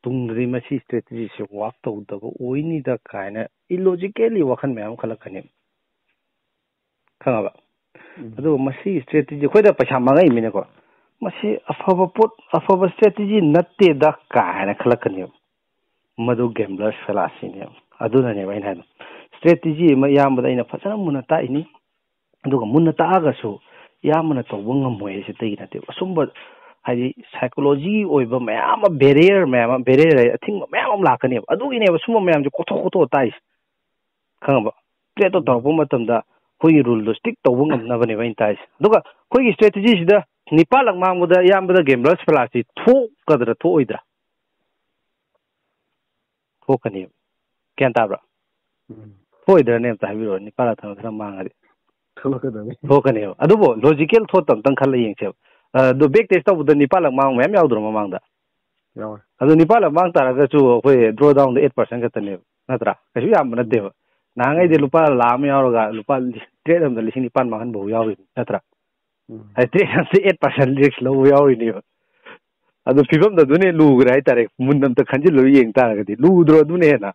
ꯇꯨꯡꯗꯗꯤ ꯃꯁꯤ strategyꯁꯦ work ꯇꯧꯗꯕ ꯑꯣꯏꯅꯤꯗ ꯀꯥꯏꯅ illogically ꯋꯥꯈꯜ ꯃꯌꯥꯝ ꯈꯜꯂꯛꯀꯅꯦꯕ꯫ ꯈꯪꯉꯕ? ꯎꯝ꯫ ꯑꯗꯨꯒ ꯃꯁꯤ strategy, ꯑꯩꯈꯣꯏꯗ ꯄꯩꯁꯥ ꯃꯥꯡꯉꯛꯏꯃꯤꯅꯀꯣ, "ꯃꯁꯤ ꯑꯐꯕ ꯄꯣꯠ, ꯑꯐꯕ strategy ꯅꯠꯇꯦꯗ" ꯀꯥꯏꯅ ꯈꯜꯂꯛꯀꯅꯦꯕ꯫ ꯃꯗꯨ gambler's fallacyꯅꯦꯕ꯫ ꯑꯗꯨꯅꯅꯦꯕ ꯑꯩꯅ ꯍꯥꯏꯗꯣ, strategy ꯑꯃ ꯏꯌꯥꯝꯕꯗ ꯑꯩꯅ ꯐꯖꯅ ꯃꯨꯟꯅ ꯇꯥꯛꯏꯅꯤ꯫ ꯑꯗꯨꯒ ꯃꯨꯟꯅ ꯇꯥꯛꯑꯒꯁꯨ ꯏꯌꯥꯝꯕꯅ ꯇꯧꯕ ꯉꯝꯃꯣꯏ ꯍꯥꯏꯁꯦ ꯑꯇꯩꯒꯤ ꯅꯠꯇꯦꯕ꯫ ꯑꯁꯨꯝꯕ, ꯍꯥꯏꯗꯤ, psychologyꯒꯤ ꯑꯣꯏꯕ ꯃꯌꯥꯝ ꯑꯃ, barrier ꯃꯌꯥꯝ ꯑꯃ, barrier ꯍꯥꯏ, ꯑꯊꯤꯡꯕ ꯃꯌꯥꯝ ꯑꯃ ꯂꯥꯛꯀꯅꯦꯕ꯫ ꯑꯗꯨꯒꯤꯅꯦꯕ ꯁꯨꯝꯕ ꯃꯌꯥꯝꯁꯦ ꯀꯣꯊꯣꯛ ꯀꯣꯊꯣꯛꯑ ꯇꯥꯛꯏꯁꯦ꯫ ꯈꯪꯉꯕ? Tradeꯇꯣ ꯎꯝ꯫ ꯇꯧꯔꯛꯄ ꯃꯇꯝꯗ ꯑꯩꯈꯣꯏꯒꯤ ruleꯗꯣ stick ꯇꯧꯕ ꯉꯝꯅꯕꯅꯦꯕ ꯑꯩꯅ ꯇꯥꯛꯏꯁꯦ꯫ ꯑꯗꯨꯒ ꯑꯩꯈꯣꯏꯒꯤ strategyꯁꯤꯗ ꯅꯤꯄꯥꯜꯂꯛ ꯃꯥꯡꯕꯗ ꯏꯌꯥꯝꯕꯗ gambler's fallacy ꯊꯣꯛꯀꯗ꯭ꯔꯥ ꯊꯣꯛꯑꯣꯏꯗ꯭ꯔꯥ? ꯊꯣꯛꯀꯅꯦꯕ꯫ ꯒ꯭ꯌꯥꯟ ꯇꯥꯕ꯭ꯔꯥ? ꯎꯝ꯫ ꯊꯣꯛꯑꯣꯏꯗ꯭ꯔꯅꯦ ꯑꯝꯇ ꯍꯥꯏꯕꯤꯔꯛꯑꯣ, ꯅꯤꯄꯥꯜꯂꯛ ꯊꯪꯅ ꯊꯪꯅ ꯃꯥꯡꯉꯗꯤ? ꯊꯣꯛꯂꯛꯀꯗꯕꯅꯤ꯫ ꯊꯣꯛꯀꯅꯦꯕ꯫ ꯑꯗꯨꯕꯨ logical thought ꯑꯝꯇꯪ ꯈꯜꯂ ꯌꯦꯡꯁꯦꯕ꯫ ꯑ, ꯑꯗꯣ back test ꯇꯧꯕꯗ ꯅꯤꯄꯥꯜꯂꯛ ꯃꯥꯡꯕ ꯃꯌꯥꯝ ꯌꯥꯎꯗ꯭ꯔꯣ ꯃꯃꯥꯡꯗ? ꯌꯥꯎꯋꯦ꯫ ꯑꯗꯣ ꯅꯤꯄꯥꯜꯂꯛ ꯃꯥꯡ ꯇꯥꯔꯒꯁꯨ ꯑꯩꯈꯣꯏ drawdownꯗ eight percent ꯈꯛꯇꯅꯦꯕ, ꯅꯠꯇ꯭ꯔꯥ? ꯀꯩꯁꯨ ꯌꯥꯝꯕ ꯅꯠꯇꯦꯕ꯫ ꯅꯍꯥꯟꯈꯩꯗꯤ ꯎꯝ꯫ ꯂꯨꯄꯥ ꯂꯥꯈ ꯑꯃ ꯌꯥꯎꯔꯒ ꯂꯨꯄꯥ ꯂꯤ-, trade ꯑꯃꯗ ꯂꯤꯁꯤꯡ ꯅꯤꯄꯥꯟ ꯃꯥꯡꯍꯟꯕ ꯐꯥꯎ ꯌꯥꯎꯔꯤꯅꯤ, ꯅꯠꯇ꯭ꯔꯥ? ꯎꯝ꯫ ꯍꯥꯏꯗꯤ trade ꯑꯃꯗ eight percent risk ꯂꯧꯕ ꯌꯥꯎꯔꯤꯅꯦꯕ꯫ ꯑꯗꯣ ꯐꯤꯕꯝꯗꯣ ꯑꯗꯨꯅ ꯍꯦꯟꯅ ꯂꯨꯈ꯭ꯔꯦ ꯍꯥꯏꯇꯥꯔꯦ, ꯃꯨꯟꯅ ꯑꯝꯇ ꯈꯟꯖꯤꯜꯂꯒ ꯌꯦꯡ ꯇꯥꯔꯒꯗꯤ꯫ ꯂꯨꯗ꯭ꯔꯣ ꯑꯗꯨꯅ ꯍꯦꯟꯅ?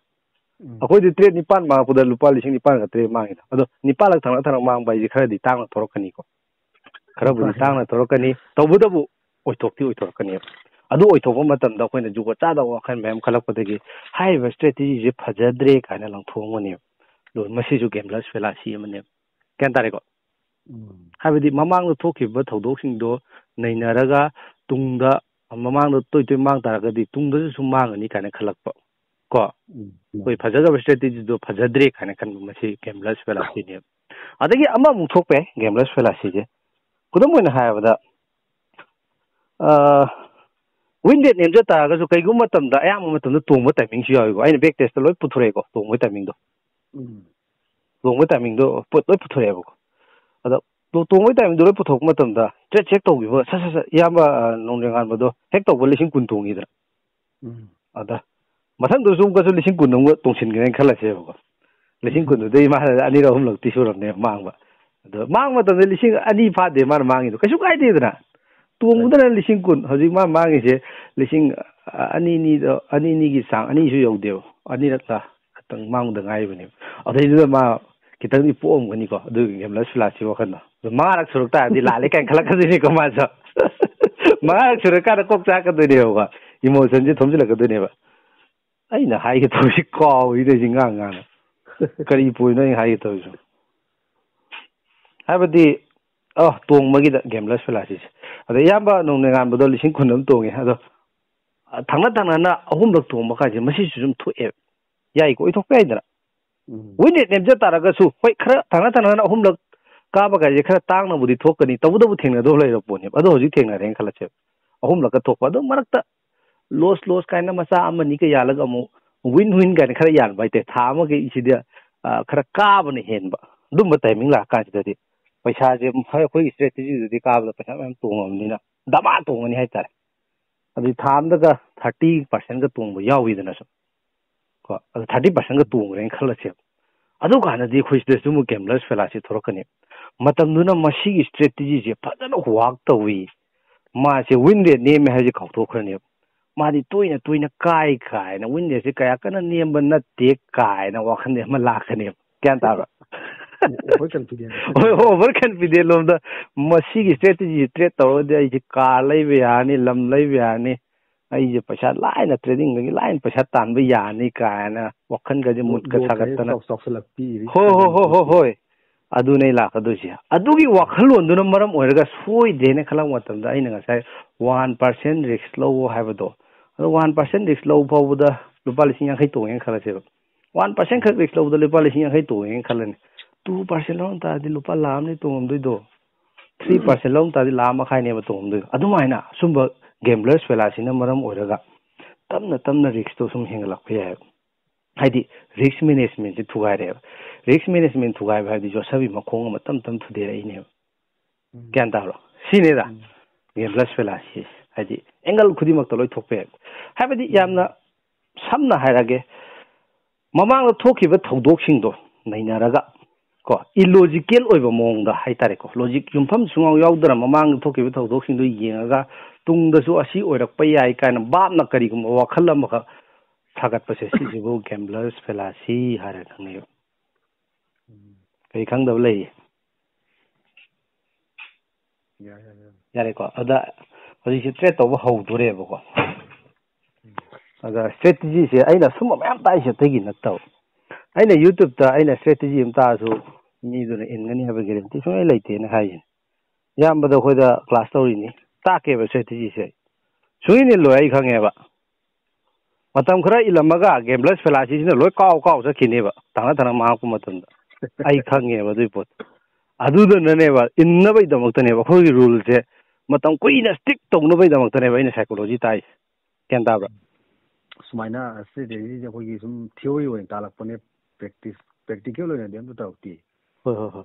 ꯎꯝ꯫ ꯑꯩꯈꯣꯏꯗꯤ trade ꯅꯤꯄꯥꯟ ꯃꯥꯡꯉꯛꯄꯗ ꯂꯨꯄꯥ ꯂꯤꯁꯤꯡ ꯅꯤꯄꯥꯟꯒ ꯇꯔꯦꯠ ꯃꯥꯡꯉꯤꯗꯣ꯫ ꯑꯗꯣ ꯅꯤꯄꯥꯜꯂꯛ ꯊꯪꯅ ꯊꯪꯅ ꯃꯥꯡꯕ ꯍꯥꯏꯁꯦ ꯈꯔꯗꯤ ꯇꯥꯡꯅ ꯊꯣꯔꯛꯀꯅꯤꯀꯣ꯫ ꯈꯔꯕꯨꯗꯤ ꯇꯥꯡꯅ ꯊꯣꯔꯛꯀꯅꯤ, ꯇꯧꯕꯇꯕꯨ ꯑꯣꯏꯊꯣꯛꯇꯤ ꯑꯣꯏꯊꯣꯔꯛꯀꯅꯦꯕ꯫ ꯑꯗꯨ ꯑꯣꯏꯊꯣꯛꯄ ꯃꯇꯝꯗ ꯑꯩꯈꯣꯏꯅ ꯖꯨꯒꯣꯠ ꯆꯥꯗꯕ ꯋꯥꯈꯜ ꯃꯌꯥꯝ ꯈꯜꯂꯛꯄꯗꯒꯤ ꯍꯥꯏꯔꯤꯕ strategyꯁꯦ ꯐꯖꯗ꯭ꯔꯦ ꯀꯥꯏꯅ ꯂꯪꯊꯣꯛꯑꯝꯒꯅꯦꯕ꯫ ꯑꯗꯨ ꯃꯁꯤꯁꯨ gambler's fallacy ꯑꯃꯅꯦꯕ꯫ ꯒ꯭ꯌꯥꯟ ꯇꯥꯔꯦꯀꯣ? ꯎꯝ꯫ ꯍꯥꯏꯕꯗꯤ ꯃꯃꯥꯡꯗ ꯊꯣꯛꯈꯤꯕ ꯊꯧꯗꯣꯛꯁꯤꯡꯗꯣ ꯅꯩꯅꯔꯒ ꯇꯨꯡꯗ, ꯃꯃꯥꯡꯗ ꯇꯣꯏ ꯇꯣꯏ ꯃꯥꯡ ꯇꯥꯔꯒꯗꯤ ꯇꯨꯡꯗꯁꯨ ꯁꯨꯝ ꯃꯥꯡꯒꯅꯤ ꯀꯥꯏꯅ ꯈꯜꯂꯛꯄ ꯀꯣ꯫ ꯎꯝ꯫ ꯑꯩꯈꯣꯏ ꯐꯖꯗꯕ strategyꯗꯣ ꯐꯖꯗ꯭ꯔꯦ ꯀꯥꯏꯅ ꯈꯟꯕ, ꯃꯁꯤ gambler's fallacyꯅꯦꯕ꯫ ꯑꯗꯒꯤ ꯑꯃꯃꯨꯛ ꯊꯣꯛꯄ ꯌꯥꯏ gambler's fallacyꯁꯦ꯫ ꯈꯨꯗꯝ ꯑꯣꯏꯅ ꯍꯥꯏꯔꯕꯗ, ꯑ, Win rate ꯅꯦꯝꯖ ꯇꯥꯔꯒꯁꯨ ꯀꯩꯒꯨꯝꯕ ꯃꯇꯝꯗ, ꯑꯌꯥꯝꯕ ꯃꯇꯝꯗ ꯇꯣꯡꯕ timingꯁꯨ ꯌꯥꯎꯏꯀꯣ꯫ ꯑꯩꯅ back testꯇ ꯂꯣꯏ ꯄꯨꯊꯣꯔꯛꯑꯦꯀꯣ, ꯇꯣꯡꯕꯒꯤ timingꯗꯣ꯫ ꯎꯝ꯫ ꯇꯣꯡꯕꯒꯤ timingꯗꯣ ꯄꯣꯠ ꯂꯣꯏ ꯄꯨꯊꯣꯔꯛꯑꯦꯕꯀꯣ꯫ ꯑꯗꯣ ꯇꯣ-, ꯇꯣꯡꯕꯒꯤ timingꯗꯣ ꯂꯣꯏ ꯄꯨꯊꯣꯔꯛꯄ ꯃꯇꯝꯗ, trade check ꯇꯧꯈꯤꯕ, ꯁꯠ ꯁꯠ ꯁꯠ, ꯏꯌꯥꯝꯕ, ꯑ, ꯅꯣꯡꯖꯪꯉꯥꯟꯕꯗꯣ ꯍꯦꯛ ꯇꯧꯕ ꯂꯤꯁꯤꯡ ꯀꯨꯟ ꯇꯣꯡꯉꯤꯗꯅ꯫ ꯎꯝ꯫ ꯑꯗ ꯃꯊꯪꯗꯁꯨ ꯑꯃꯨꯛꯀꯁꯨ ꯂꯤꯁꯤꯡ ꯀꯨꯟ ꯑꯃꯨꯛ ꯇꯣꯡꯁꯤꯟꯈ꯭ꯔꯦꯅ ꯈꯜꯂꯁꯦꯕꯀꯣ꯫ ꯂꯤꯁꯤꯡ ꯎꯝ꯫ ꯀꯨꯟꯗꯨꯗꯩ ꯃꯥꯅ ꯑꯅꯤꯔꯛ ꯑꯍꯨꯝꯂꯛꯇꯤ ꯁꯨꯔꯝꯅꯦ ꯃꯥꯡꯕ꯫ ꯑꯗꯣ ꯃꯥꯡꯕ ꯃꯇꯝꯗ ꯂꯤꯁꯤꯡ ꯑꯅꯤ ꯐꯥꯗꯦ ꯃꯥꯅ ꯃꯥꯡꯉꯤꯗꯣ꯫ ꯀꯩꯁꯨ ꯀꯥꯏꯗꯦꯗꯅ꯫ ꯇꯣꯡꯕꯗꯅ ꯂꯤꯁꯤꯡ ꯀꯨꯟ, ꯍꯧꯖꯤꯛ ꯃꯥ ꯃꯥꯡꯉꯤꯁꯦ ꯂꯤꯁꯤꯡ ꯑꯅꯤ, ꯑꯅꯤꯗ, ꯑꯅꯤ, ꯑꯅꯤꯒꯤ ꯆꯥꯡ, ꯑꯅꯤꯁꯨ ꯌꯧꯗꯦꯕ꯫ ꯑꯅꯤꯔꯛꯂ ꯈꯛꯇꯪ ꯃꯥꯡꯕꯗ ꯉꯥꯏꯔꯤꯕꯅꯦꯕ꯫ ꯑꯗꯩꯗꯨꯗ ꯃꯥ ꯈꯤꯇꯪꯗꯤ ꯄꯣꯛꯑꯝꯒꯅꯤꯀꯣ, ꯑꯗꯨꯒꯤ gambler's philosophy ꯋꯥꯈꯜꯗꯣ꯫ ꯑꯗꯨ ꯃꯉꯥꯔꯛ ꯁꯨꯔꯛ ꯇꯥꯔꯗꯤ ꯂꯥꯜꯂꯦ ꯀꯥꯏꯅ ꯈꯜꯂꯛꯀꯗꯣꯏꯅꯤꯀꯣ ꯃꯥꯁꯨ꯫ ꯃꯉꯥꯔꯛ ꯁꯨꯔꯀꯥꯟꯗ ꯀꯣꯛ ꯆꯥꯛꯀꯗꯣꯏꯅꯦꯕꯀꯣ, emotionꯁꯦ ꯊꯣꯝꯖꯤꯜꯂꯛꯀꯗꯣꯏꯅꯦꯕ꯫ ꯑꯩꯅ ꯍꯥꯏꯒꯦ ꯇꯧꯔꯤꯁꯤ ꯀꯥꯎꯏꯗ, ꯑꯩꯁꯤ ꯉꯥꯡ ꯉꯥꯡꯅ꯫ ꯀꯔꯤ ꯄꯣꯏꯟꯅꯣ ꯑꯩꯅ ꯍꯥꯏꯒꯦ ꯇꯧꯔꯤꯁꯨ? ꯍꯥꯏꯕꯗꯤ, ꯑ, ꯇꯣꯡꯕꯒꯤꯗ gambler's philosophyꯁꯦ꯫ ꯑꯗ ꯏꯌꯥꯝꯕ ꯅꯣꯡꯅꯉꯥꯟꯕꯗꯣ ꯂꯤꯁꯤꯡ ꯀꯨꯟ ꯑꯃ ꯇꯣꯡꯉꯦ꯫ ꯑꯗꯣ, ꯑ, ꯊꯪꯅ ꯊꯪꯅꯅ ꯑꯍꯨꯝꯂꯛ ꯇꯣꯡꯕ ꯀꯥꯏꯁꯦ ꯃꯁꯤꯁꯨ ꯁꯨꯝ ꯊꯣꯛꯑꯦꯕ꯫ ꯌꯥꯏꯀꯣ, ꯑꯣꯏꯊꯣꯛꯄ ꯌꯥꯏꯗꯅ꯫ ꯎꯝ꯫ Win rate ꯅꯦꯝꯖ ꯇꯥꯔꯒꯁꯨ, ꯍꯣꯏ, ꯈꯔ ꯊꯪꯅ ꯊꯪꯅꯅ ꯑꯍꯨꯝꯂꯛ ꯀꯥꯕ ꯀꯥꯏꯁꯦ ꯈꯔ ꯇꯥꯡꯅꯕꯨꯗꯤ ꯊꯣꯛꯀꯅꯤ, ꯇꯧꯕꯇꯕꯨ ꯊꯦꯡꯅꯗꯧ ꯂꯩꯔꯕ ꯄꯣꯠꯅꯦꯕ꯫ ꯑꯗꯣ ꯍꯧꯖꯤꯛ ꯊꯦꯡꯅꯔꯦꯅ ꯈꯜꯂꯁꯦꯕ, ꯑꯍꯨꯝꯂꯛꯀ ꯊꯣꯛꯄ꯫ ꯑꯗꯣ ꯃꯔꯛꯇ loss, loss ꯀꯥꯏꯅ ꯃꯆꯥ ꯑꯃꯅꯤ ꯀ ꯌꯥꯜꯂꯒ ꯑꯃꯨꯛ win, win ꯀꯥꯏꯅ ꯈꯔ ꯌꯥꯟꯕ ꯍꯥꯏꯇꯥꯔꯦ꯫ ꯊꯥ ꯑꯃꯒꯤ ꯁꯤꯗ, ꯑ, ꯈꯔ ꯀꯥꯕꯅ ꯍꯦꯟꯕ꯫ ꯑꯗꯨꯝꯕ timing ꯂꯥꯛꯀꯥꯟꯁꯤꯗꯗꯤ ꯄꯩꯁꯥꯁꯦ, ꯍꯣꯏ, ꯑꯩꯈꯣꯏꯒꯤ strategyꯗꯨꯗꯤ ꯀꯥꯕꯗ ꯄꯩꯁꯥ ꯃꯌꯥꯝ ꯇꯣꯡꯉꯕꯅꯤꯅ ꯗꯃꯥ ꯇꯣꯡꯉꯅꯤ ꯍꯥꯏꯇꯥꯔꯦ꯫ ꯑꯗꯨꯗꯤ ꯊꯥ ꯑꯃꯗꯒ thirty percentꯀ ꯇꯣꯡꯕ ꯌꯥꯎꯋꯤꯗꯅ ꯁꯨꯝ꯫ ꯀꯣ, ꯑꯗꯨ thirty percentꯀ ꯇꯣꯡꯈ꯭ꯔꯦꯅ ꯈꯜꯂꯁꯦꯕ꯫ ꯑꯗꯨꯀꯥꯟꯗꯗꯤ ꯑꯩꯈꯣꯏ ꯁꯤꯗꯁꯨ ꯑꯃꯨꯛ gambler's philosophy ꯊꯣꯛꯂꯛꯀꯅꯤ꯫ ꯃꯇꯝꯗꯨꯅ ꯃꯁꯤꯒꯤ strategyꯁꯦ ꯐꯖꯅ work ꯇꯧꯏ, ꯃꯥꯁꯦ win rate ꯅꯦꯝꯃꯦ ꯍꯥꯏꯁꯦ ꯀꯥꯎꯊꯣꯛꯈ꯭ꯔꯅꯦꯕ꯫ ꯃꯥꯗꯤ ꯇꯣꯏꯅ ꯇꯣꯏꯅ ꯀꯥꯏ ꯀꯥꯏꯅ, win rateꯁꯦ ꯀꯌꯥ ꯀꯟꯅ ꯅꯦꯝꯕ ꯅꯠꯇꯦ ꯀꯥꯏꯅ ꯋꯥꯈꯜꯁꯦ ꯑꯃ ꯂꯥꯛꯀꯅꯦꯕ꯫ ꯒ꯭ꯌꯥꯟ ꯇꯥꯕ꯭ꯔꯥ? Over confidence꯫ ꯍꯣꯏ, over confidence ꯂꯣꯝꯗ, ꯃꯁꯤꯒꯤ strategyꯁꯦ trade ꯇꯧꯔꯒꯗꯤ ꯑꯩꯁꯦ car ꯂꯩꯕ ꯌꯥꯔꯅꯤ, ꯂꯝ ꯂꯩꯕ ꯌꯥꯔꯅꯤ, ꯑꯩꯁꯦ ꯄꯩꯁꯥ ꯂꯥꯏꯅ tradingꯗꯒꯤ ꯂꯥꯏꯅ ꯄꯩꯁꯥ ꯇꯥꯟꯕ ꯌꯥꯔꯅꯤ ꯀꯥꯏꯅ ꯋꯥꯈꯜꯒꯁꯦ ꯃꯨꯠꯀ ꯁꯥꯒꯠꯇꯅ꯫ ꯆꯥꯎ-, ꯆꯥꯎꯁꯜꯂꯛꯄꯤ, ꯍꯣꯏ, ꯍꯣꯏ, ꯍꯣꯏ, ꯍꯣꯏ, ꯍꯣꯏ꯫ ꯑꯗꯨꯅꯦ ꯑꯩ ꯂꯥꯛꯀꯗꯣꯏꯁꯦ꯫ ꯑꯗꯨꯒꯤ ꯋꯥꯈꯜꯂꯣꯟꯗꯨꯅ ꯃꯔꯝ ꯑꯣꯏꯔꯒ ꯁꯣꯏꯗꯦꯅ ꯈꯜꯂꯛꯄ ꯃꯇꯝꯗ, ꯑꯩꯅ ꯉꯁꯥꯏ one percent risk ꯂꯧꯑꯣ ꯍꯥꯏꯕꯗꯣ, ꯑꯗꯣ one percent risk ꯂꯧꯕ ꯐꯥꯎꯕꯗ ꯂꯨꯄꯥ ꯂꯤꯁꯤꯡ ꯌꯥꯡꯈꯩ ꯇꯣꯡꯉꯦꯅ ꯈꯜꯂꯁꯦꯕ꯫ One percent ꯈꯛ risk ꯂꯧꯕꯗ ꯂꯨꯄꯥ ꯂꯤꯁꯤꯡ ꯌꯥꯡꯈꯩ ꯇꯣꯡꯉꯦꯅ ꯈꯜꯂꯅꯤ꯫ Two percent ꯂꯧꯔꯝ ꯇꯥꯔꯗꯤ ꯂꯨꯄꯥ ꯂꯥꯈ ꯑꯃꯅꯤ ꯇꯣꯡꯉꯝꯗꯣꯏꯗꯣ꯫ Three percent ꯂꯧꯔꯝ ꯇꯥꯔꯗꯤ ꯂꯥꯈ ꯃꯈꯥꯏꯅꯦꯕ ꯇꯣꯡꯉꯝꯗꯣꯏꯗꯣ꯫ ꯑꯗꯨꯃꯥꯏꯅ ꯁꯨꯝꯕ ꯒꯦꯝꯕ꯭ꯂꯔꯁ ꯐꯦꯂꯥꯁꯤꯅ ꯃꯔꯝ ꯑꯣꯏꯔꯒ ꯇꯞꯅ ꯇꯞꯅ ꯔꯤꯛꯁꯇꯣ ꯁꯨꯝ ꯍꯦꯟꯒꯠꯂꯛꯄ ꯌꯥꯏꯑꯕ꯫ ꯍꯥꯏꯗꯤ ꯔꯤꯛꯁ ꯃꯦꯅꯦꯖꯃꯦꯟꯁꯦ ꯊꯨꯒꯥꯏꯔꯦꯕ꯫ ꯔꯤꯛꯁ ꯃꯦꯅꯦꯖꯃꯦꯟ ꯊꯨꯒꯥꯏꯕ ꯍꯥꯏꯕꯗꯤ ꯌꯣꯠꯁꯕꯤ ꯃꯈꯣꯡ ꯑꯃ ꯇꯞ ꯇꯞ ꯊꯨꯗꯦꯔꯛꯏꯅꯦꯕ꯫ ꯎꯝ꯫ ꯒ꯭ꯌꯥꯟ ꯇꯥꯕ꯭ꯔꯣ? ꯁꯤꯅꯦꯗ ꯎꯝ꯫ ꯒꯦꯝꯕ꯭ꯂꯔꯁ ꯐꯦꯂꯥꯁꯤ ꯍꯥꯏꯗꯤ ꯑꯦꯡꯒꯜ ꯈꯨꯗꯤꯡꯃꯛꯇ ꯂꯣꯏ ꯊꯣꯛꯄ ꯌꯥꯏ꯫ ꯍꯥꯏꯕꯗꯤ ꯎꯝ꯫ ꯌꯥꯝꯅ ꯁꯝꯅ ꯍꯥꯏꯔꯒꯦ, ꯃꯃꯥꯡꯗ ꯊꯣꯛꯈꯤꯕ ꯊꯧꯗꯣꯛꯁꯤꯡꯗꯣ ꯅꯩꯅꯔꯒ ꯀꯣ, ꯏꯂꯣꯖꯤꯀꯦꯜ ꯑꯣꯏꯕ ꯃꯑꯣꯡꯗ ꯍꯥꯏꯇꯥꯔꯦꯀꯣ, ꯂꯣꯖꯤꯛ ꯌꯨꯝꯐꯝ ꯁꯨꯡꯌꯥꯎ ꯌꯥꯎꯗꯅ ꯃꯃꯥꯡꯗ ꯊꯣꯛꯈꯤꯕ ꯊꯧꯗꯣꯛꯁꯤꯡꯗꯣ ꯌꯦꯡꯉꯒ ꯇꯨꯡꯗꯁꯨ ꯑꯁꯤ ꯑꯣꯏꯔꯛꯄ ꯌꯥꯏ ꯀꯥꯏꯅ ꯚꯥꯞꯅ ꯀꯔꯤꯒꯨꯝꯕ ꯋꯥꯈꯜ ꯑꯃꯈꯛ ꯁꯥꯒꯠꯄꯁꯦ, ꯁꯤꯁꯤꯕꯨ ꯒꯦꯝꯕ꯭ꯂꯔꯁ ꯐꯦꯂꯥꯁꯤ ꯍꯥꯏꯔ ꯈꯪꯅꯩꯕ꯫ ꯎꯝ꯫ ꯀꯔꯤ ꯈꯪꯗꯕ ꯂꯩꯔꯤ? ꯌꯥꯏ, ꯌꯥꯏ, ꯌꯥꯏ꯫ ꯌꯥꯔꯦꯀꯣ? ꯑꯗ ꯍꯧꯖꯤꯛꯁꯦ ꯇ꯭ꯔꯦꯠ ꯇꯧꯕ ꯍꯧꯗꯣꯔꯦꯕꯀꯣ꯫ ꯎꯝ꯫ ꯑꯗ ꯁ꯭ꯇ꯭ꯔꯦꯇꯦꯖꯤꯁꯦ ꯑꯩꯅ ꯁꯨꯝꯕ ꯃꯌꯥꯝ ꯇꯥꯛꯏꯁꯦ ꯑꯇꯩꯒꯤ ꯅꯠꯇꯕ꯫ ꯑꯩꯅ YouTube-ꯇ ꯑꯩꯅ ꯁ꯭ꯇ꯭ꯔꯦꯇꯦꯖꯤ ꯑꯃ ꯇꯥꯛꯑꯁꯨ ꯃꯤꯗꯨꯅ ꯏꯟꯒꯅꯤ ꯍꯥꯏꯕ ꯒꯦꯔꯦꯟꯇꯤ ꯁꯨꯡꯂꯩ ꯂꯩꯇꯦꯅ ꯍꯥꯏꯁꯤꯅꯤ꯫ ꯏꯌꯥꯝꯕꯗ ꯑꯩꯈꯣꯏꯗ ꯀ꯭ꯂꯥꯁ ꯇꯧꯔꯤꯅꯤ, ꯇꯥꯛꯀꯦꯕ ꯁ꯭ꯇ꯭ꯔꯦꯇꯦꯖꯤꯁꯦ꯫ ꯁꯨꯡꯏꯟ ꯏꯜꯂꯣꯏ, ꯑꯩ ꯈꯪꯉꯦꯕ꯫ ꯃꯇꯝ ꯈꯔ ꯏꯜꯂꯝꯃꯒ ꯒꯦꯝꯕ꯭ꯂꯔꯁ ꯐꯦꯂꯥꯁꯤꯁꯤꯅ ꯂꯣꯏ ꯀꯥꯎ ꯀꯥꯎ ꯆꯠꯈꯤꯅꯦꯕ, ꯇꯥꯡꯅ ꯇꯥꯡꯅ ꯃꯥꯡꯉꯛꯄ ꯃꯇꯝꯗ꯫ ꯑꯩ ꯈꯪꯉꯦꯕ ꯑꯗꯨꯏ ꯄꯣꯠꯇꯣ꯫ ꯑꯗꯨꯗꯨꯅꯅꯦꯕ, ꯏꯟꯅꯕꯩꯗꯃꯛꯇꯅꯦꯕ ꯑꯩꯈꯣꯏꯒꯤ ꯔꯨꯜꯁꯦ ꯃꯇꯝ ꯀꯨꯏꯅ ꯁ꯭ꯇꯤꯛ ꯇꯧꯅꯕꯩꯗꯃꯛꯇꯅꯦꯕ ꯑꯩꯅ ꯁꯥꯏꯀꯣꯂꯣꯖꯤ ꯇꯥꯛꯏꯁꯦ꯫ ꯒ꯭ꯌꯥꯟ ꯇꯥꯕ꯭ꯔꯥ? ꯁꯨꯃꯥꯏꯅ ꯁ꯭ꯇ꯭ꯔꯦꯇꯦꯖꯤꯁꯦ ꯑꯩꯈꯣꯏꯒꯤ ꯁꯨꯝ ꯊꯤꯑꯣꯔꯤ ꯑꯣꯏꯅ ꯇꯥꯛꯂꯛꯄꯅꯦ, ꯄ꯭ꯔꯦꯛꯇꯤꯁ, ꯄ꯭ꯔꯦꯛꯇꯤꯀꯦꯜ ꯑꯣꯏꯅꯗꯤ ꯑꯝꯇ ꯇꯧꯔꯛꯇꯦ꯫ ꯍꯣꯏ, ꯍꯣꯏ, ꯍꯣꯏ꯫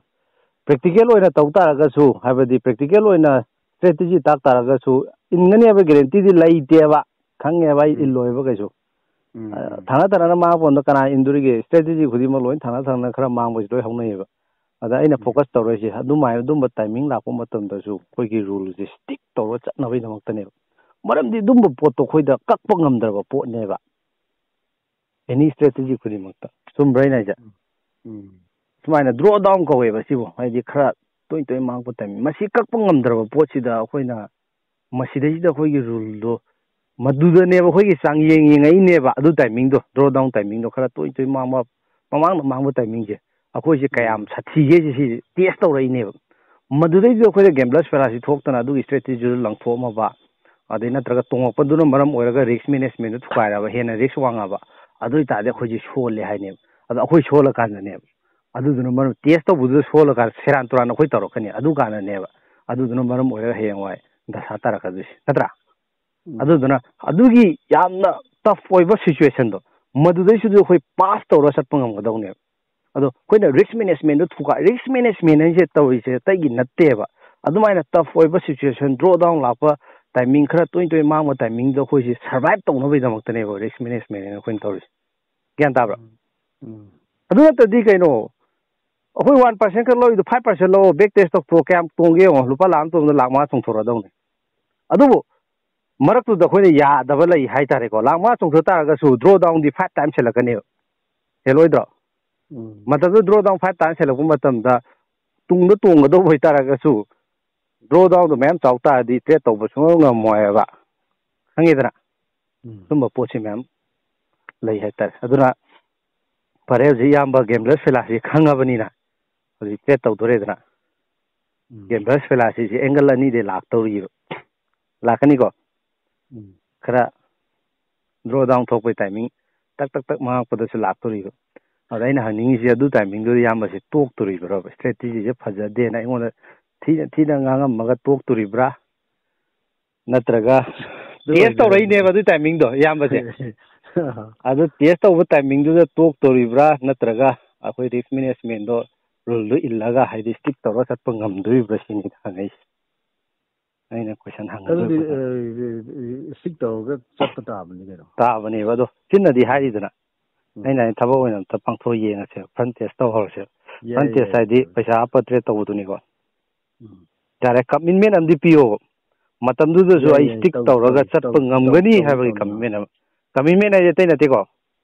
ꯄ꯭ꯔꯦꯛꯇꯤꯀꯦꯜ ꯑꯣꯏꯅ ꯇꯧ ꯇꯥꯔꯒꯁꯨ, ꯍꯥꯏꯕꯗꯤ ꯄ꯭ꯔꯦꯛꯇꯤꯀꯦꯜ ꯑꯣꯏꯅ ꯁ꯭ꯇ꯭ꯔꯦꯇꯦꯖꯤ ꯇꯥꯛ ꯇꯥꯔꯒꯁꯨ, ꯏꯟꯒꯅꯤ ꯍꯥꯏꯕ ꯒꯦꯔꯦꯟꯇꯤꯗꯤ ꯂꯩꯇꯦꯕ꯫ ꯈꯪꯉꯦꯕ ꯑꯩ ꯎꯝ꯫ ꯏꯜꯂꯣꯏꯕ ꯀꯩꯁꯨ꯫ ꯎꯝ, ꯑ, ꯎꯝ꯫ ꯊꯥꯡꯅ ꯊꯥꯡꯅꯅ ꯃꯥꯡꯉꯛꯄ ꯃꯇꯝꯗ ꯀꯅꯥ ꯏꯟꯗꯣꯔꯤꯒꯦ? ꯁ꯭ꯇ꯭ꯔꯦꯇꯦꯖꯤ ꯈꯨꯗꯤꯡꯃꯛ ꯂꯣꯏ ꯊꯥꯡꯅ ꯊꯥꯡꯅ ꯈꯔ ꯃꯥꯡꯕꯁꯤ ꯂꯣꯏ ꯍꯧꯅꯩꯌꯦꯕ꯫ ꯑꯗ ꯑꯩꯅ ꯎꯝ꯫ ꯐꯣꯀꯁ ꯇꯧꯔꯛꯏꯁꯦ ꯑꯗꯨꯃꯥꯏꯅ, ꯑꯗꯨꯝꯕ ꯇꯥꯏꯃꯤꯡ ꯂꯥꯛꯄ ꯃꯇꯝꯗꯁꯨ ꯑꯩꯈꯣꯏꯒꯤ ꯔꯨꯜꯁꯦ ꯁ꯭ꯇꯤꯛ ꯇꯧꯔꯒ ꯆꯠꯅꯕꯒꯤꯗꯃꯛꯇꯅꯦꯕ꯫ ꯃꯔꯝꯗꯤ ꯑꯗꯨꯝꯕ ꯄꯣꯠꯇꯣ ꯑꯩꯈꯣꯏꯗ ꯀꯛꯄ ꯉꯝꯗ꯭ꯔꯕ ꯄꯣꯠꯅꯦꯕ꯫ ꯑꯦꯅꯤ ꯁ꯭ꯇ꯭ꯔꯦꯇꯦꯖꯤ ꯈꯨꯗꯤꯡꯃꯛꯇ꯫ ꯆꯨꯝꯕ꯭ꯔꯥ ꯑꯩꯅ ꯍꯥꯏꯁꯦ? ꯎꯝ꯫ ꯁꯨꯃꯥꯏꯅ ꯗ꯭ꯔꯣ ꯗꯥꯎꯟ ꯀꯧꯋꯦꯕ ꯁꯤꯕꯨ, ꯍꯥꯏꯗꯤ ꯈꯔ ꯇꯣꯏ ꯇꯣꯏ ꯃꯥꯡꯉꯛꯄ ꯇꯥꯏꯃꯤꯡ꯫ ꯃꯁꯤ ꯀꯛꯄ ꯉꯝꯗ꯭ꯔꯕ ꯄꯣꯠꯁꯤꯗ ꯑꯩꯈꯣꯏꯅ ꯃꯁꯤꯗꯩꯁꯤꯗ ꯑꯩꯈꯣꯏꯒꯤ ꯔꯨꯜꯗꯣ ꯃꯗꯨꯗꯅꯦꯕ ꯑꯩꯈꯣꯏꯒꯤ ꯆꯥꯡꯌꯦꯡ ꯌꯦꯡꯉꯛꯏꯅꯦꯕ꯫ ꯑꯗꯨ ꯇꯥꯏꯃꯤꯡꯗꯣ, ꯗ꯭ꯔꯣ ꯗꯥꯎꯟ ꯇꯥꯏꯃꯤꯡꯗꯣ ꯈꯔ ꯇꯣꯏ ꯇꯣꯏ ꯃꯥꯡꯕ, ꯃꯃꯥꯡꯗ ꯃꯥꯡꯕ ꯇꯥꯏꯃꯤꯡꯁꯦ ꯑꯩꯈꯣꯏꯁꯦ ꯀꯌꯥꯝ ꯎꯝ꯫ ꯁꯥꯊꯤꯒꯦꯁꯦ ꯁꯤꯁꯦ ꯇꯦꯁ ꯇꯧꯔꯛꯏꯅꯦꯕ꯫ ꯃꯗꯨꯗꯩꯗꯨꯗ ꯑꯩꯈꯣꯏꯗ ꯒꯦꯝꯕ꯭ꯂꯔꯁ ꯐꯦꯂꯥꯁꯤ ꯊꯣꯛꯇꯅ ꯑꯗꯨꯒꯤ ꯁ꯭ꯇ꯭ꯔꯦꯇꯦꯖꯤꯗꯨ ꯂꯪꯊꯣꯛꯑꯝꯃꯕ, ꯑꯗꯩ ꯅꯠꯇ꯭ꯔꯒ ꯇꯣꯡꯉꯛꯄꯗꯨꯅ ꯃꯔꯝ ꯑꯣꯏꯔꯒ ꯔꯤꯛꯁ ꯃꯦꯅꯦꯖꯃꯦꯟꯗꯨ ꯊꯨꯒꯥꯏꯔꯕ, ꯍꯦꯟꯅ ꯔꯤꯛꯁ ꯋꯥꯡꯉꯕ, ꯑꯗꯨ ꯑꯣꯏ ꯇꯥꯔꯗꯤ ꯑꯩꯈꯣꯏꯁꯦ ꯁꯣꯜꯂꯦ ꯍꯥꯏꯅꯦꯕ꯫ ꯑꯗꯣ ꯑꯩꯈꯣꯏ ꯁꯣꯜꯂꯀꯥꯟꯗꯅꯦꯕ, ꯑꯗꯨꯗꯨꯅ ꯃꯔꯝ ꯇꯦꯁ ꯇꯧꯕꯗꯨꯗ ꯁꯣꯜꯂꯀꯥꯟꯗ ꯁꯦꯔꯥꯟ ꯇꯨꯔꯥꯟ ꯑꯩꯈꯣꯏ ꯇꯧꯔꯛꯀꯅꯤ꯫ ꯑꯗꯨ ꯀꯥꯟꯗꯅꯦꯕ, ꯑꯗꯨꯗꯨꯅ ꯃꯔꯝ ꯑꯣꯏꯔꯒ ꯍꯌꯦꯡꯋꯥꯏ ꯗꯁꯥ ꯇꯥꯔꯛꯀꯗꯣꯏꯁꯦ, ꯅꯠꯇ꯭ꯔꯥ? ꯎꯝ꯫ ꯑꯗꯨꯗꯨꯅ ꯑꯗꯨꯒꯤ ꯌꯥꯝꯅ tough ꯑꯣꯏꯕ situationꯗꯣ, ꯃꯗꯨꯗꯩꯁꯨ ꯑꯩꯈꯣꯏ pass ꯇꯧꯔ ꯆꯠꯄ ꯉꯝꯒꯗꯧꯅꯦꯕ꯫ ꯑꯗꯣ ꯑꯩꯈꯣꯏꯅ risk managementꯗꯣ ꯊꯨꯒꯥꯏ, risk management ꯍꯥꯏꯁꯦ ꯇꯧꯔꯤꯁꯦ ꯑꯇꯩꯒꯤ ꯅꯠꯇꯦꯕ꯫ ꯑꯗꯨꯃꯥꯏꯅ tough ꯑꯣꯏꯕ situation, draw down ꯂꯥꯛꯄ timing, ꯈꯔ ꯇꯣꯏ ꯇꯣꯏ ꯃꯥꯡꯕ timingꯗꯣ ꯑꯩꯈꯣꯏꯁꯦ survive ꯇꯧꯅꯕꯒꯤꯗꯃꯛꯇꯅꯦꯕ risk management ꯍꯥꯏꯅ ꯑꯩꯈꯣꯏꯅ ꯇꯧꯔꯤꯁꯦ꯫ ꯒ꯭ꯌꯥꯟ ꯇꯥꯕ꯭ꯔꯥ? ꯎꯝ꯫ ꯎꯝ꯫ ꯑꯗꯨ ꯅꯠꯇ꯭ꯔꯗꯤ ꯀꯩꯅꯣ, ꯑꯩꯈꯣꯏ one percent ꯈꯛ ꯂꯧꯔꯤꯗꯣ five percent ꯂꯧꯑꯣ, back test ꯇꯧꯊꯣꯛꯑꯣ, ꯀꯌꯥꯝ ꯇꯣꯡꯒꯦ ꯌꯦꯡꯉꯣ, ꯂꯨꯄꯥ ꯂꯥꯈ ꯑꯃ ꯇꯣꯡꯕꯗ ꯂꯥꯈ ꯃꯉꯥ ꯆꯣꯡꯊꯣꯔꯛꯑꯗꯧꯅꯤ꯫ ꯑꯗꯨꯕꯨ ꯃꯔꯛꯇꯨꯗ ꯑꯩꯈꯣꯏꯅ ꯌꯥꯗꯕ ꯂꯩ ꯍꯥꯏꯇꯥꯔꯦꯀꯣ, ꯂꯥꯈ ꯃꯉꯥ ꯆꯣꯡꯊꯣꯛ ꯇꯥꯔꯒꯁꯨ draw downꯗꯤ five times ꯍꯦꯜꯂꯛꯀꯅꯦꯕ, ꯍꯦꯜꯂꯣꯏꯗ꯭ꯔꯣ? ꯎꯝ꯫ ꯃꯇꯝꯗꯨꯗ draw down five times ꯍꯦꯜꯂꯛꯄ ꯃꯇꯝꯗ ꯇꯨꯡꯗ ꯇꯣꯡꯒꯗꯧꯕ ꯑꯣꯏꯇꯥꯔꯒꯁꯨ draw downꯗꯣ ꯃꯌꯥꯝ ꯆꯥꯎ ꯇꯥꯔꯗꯤ trade ꯇꯧꯕ ꯁꯨꯡꯉꯝ ꯉꯝꯃꯣꯏꯕ, ꯈꯪꯉꯦꯗꯅ? ꯎꯝ꯫ ꯁꯨꯝꯕ ꯄꯣꯠꯁꯤ ꯃꯌꯥꯝ ꯂꯩ ꯍꯥꯏꯇꯥꯔꯦ꯫ ꯑꯗꯨꯅ ꯐꯔꯦ, ꯍꯧꯖꯤꯛ ꯏꯌꯥꯝꯕ gambler's fallacy ꯈꯪꯉꯕꯅꯤꯅ ꯍꯧꯖꯤꯛ trade ꯇꯧꯗꯣꯔꯦꯗꯅ꯫ ꯎꯝ꯫ Gambler's fallacyꯁꯦ angle ꯑꯅꯤꯗꯩ ꯂꯥꯛꯇꯧꯔꯤꯕ, ꯂꯥꯛꯀꯅꯤꯀꯣ? ꯎꯝ꯫ ꯈꯔ draw down ꯊꯣꯛꯄꯩ timing, ꯇꯛ ꯇꯛ ꯇꯛ ꯃꯥꯡꯉꯛꯄꯗꯁꯨ ꯂꯥꯛꯇꯣꯔꯤꯕ꯫ ꯑꯗ ꯑꯩꯅ ꯍꯪꯅꯤꯡꯉꯤꯁꯦ, ꯑꯗꯨ timingꯗꯨꯗ ꯏꯌꯥꯝꯕꯁꯦ ꯇꯣꯛꯇꯣꯔꯤꯕ꯭ꯔꯕ? Strategyꯁꯦ ꯐꯖꯗꯦꯅ ꯑꯩꯉꯣꯟꯗ ꯊꯤꯅ ꯊꯤꯅ ꯉꯥꯡꯉꯝꯃꯒ ꯇꯣꯛꯇꯣꯔꯤꯕ꯭ꯔꯥ? ꯅꯠꯇ꯭ꯔꯒ ꯑꯗꯨ test ꯑꯣꯏꯔꯗꯤ ꯇꯧꯔꯛꯏꯅꯦꯕ ꯑꯗꯨ timingꯗꯣ ꯏꯌꯥꯝꯕꯁꯦ꯫ ꯑꯗꯨ test ꯇꯧꯕ timingꯗꯨꯗ ꯇꯣꯛꯇꯣꯔꯤꯕ꯭ꯔꯥ, ꯅꯠꯇ꯭ꯔꯒ ꯑꯩꯈꯣꯏ risk managementꯗꯣ ruleꯗꯨ ꯏꯜꯂꯒ, ꯍꯥꯏꯗꯤ, stick ꯇꯧꯔꯒ ꯆꯠꯄ ꯉꯝꯗꯣꯔꯤꯕ꯭ꯔꯥ ꯁꯤꯅꯤ ꯍꯪꯉꯛꯏꯁꯦ꯫ ꯑꯩꯅ question ꯍꯪꯒꯗꯕ ꯑꯗꯨꯗꯤ, question꯫ ꯑ, stick ꯇꯧꯔꯒ ꯆꯠꯄ ꯇꯥꯕꯅꯤ ꯀꯩꯅꯣ꯫ ꯇꯥꯕꯅꯦꯕ, ꯑꯗꯣ ꯆꯤꯟꯅꯗꯤ ꯍꯥꯏꯔꯤꯗꯅ꯫ ꯎꯝ꯫ ꯑꯩꯅ ꯍꯥꯏ, ꯊꯕꯛ ꯑꯣꯏꯅ ꯑꯝꯇ ꯄꯥꯡꯊꯣꯛ ꯌꯦꯡꯉꯁꯦ, front test ꯇꯧꯍꯧꯔꯁꯦ꯫ ꯌꯥꯏ, front test ꯌꯥꯏ, ꯍꯥꯏꯗꯤ ꯌꯥꯏ꯫ ꯄꯩꯁꯥ ꯍꯥꯞꯄ trade ꯇꯧꯕꯗꯨꯅꯤꯀꯣ꯫ ꯎꯝ꯫ ꯌꯥꯔꯦ, commitment ꯑꯃꯗꯤ ꯄꯤꯌꯣꯕ꯫ ꯃꯇꯝꯗꯨꯗꯁꯨ ꯌꯥꯏ, ꯑꯩ ꯌꯥꯏ, stick ꯇꯧ-, ꯇꯧꯔꯒ ꯇꯧ-, ꯆꯠꯄ ꯇꯧ-, ꯇꯧ-, ꯉꯝꯒꯅꯤ ꯇꯧ-, ꯍꯥꯏꯕꯒꯤ ꯇꯧ-, commitment ꯑꯃ꯫ Commitment ꯍꯥꯏꯗꯤ ꯑꯇꯩ ꯅꯠꯇꯦꯀꯣ,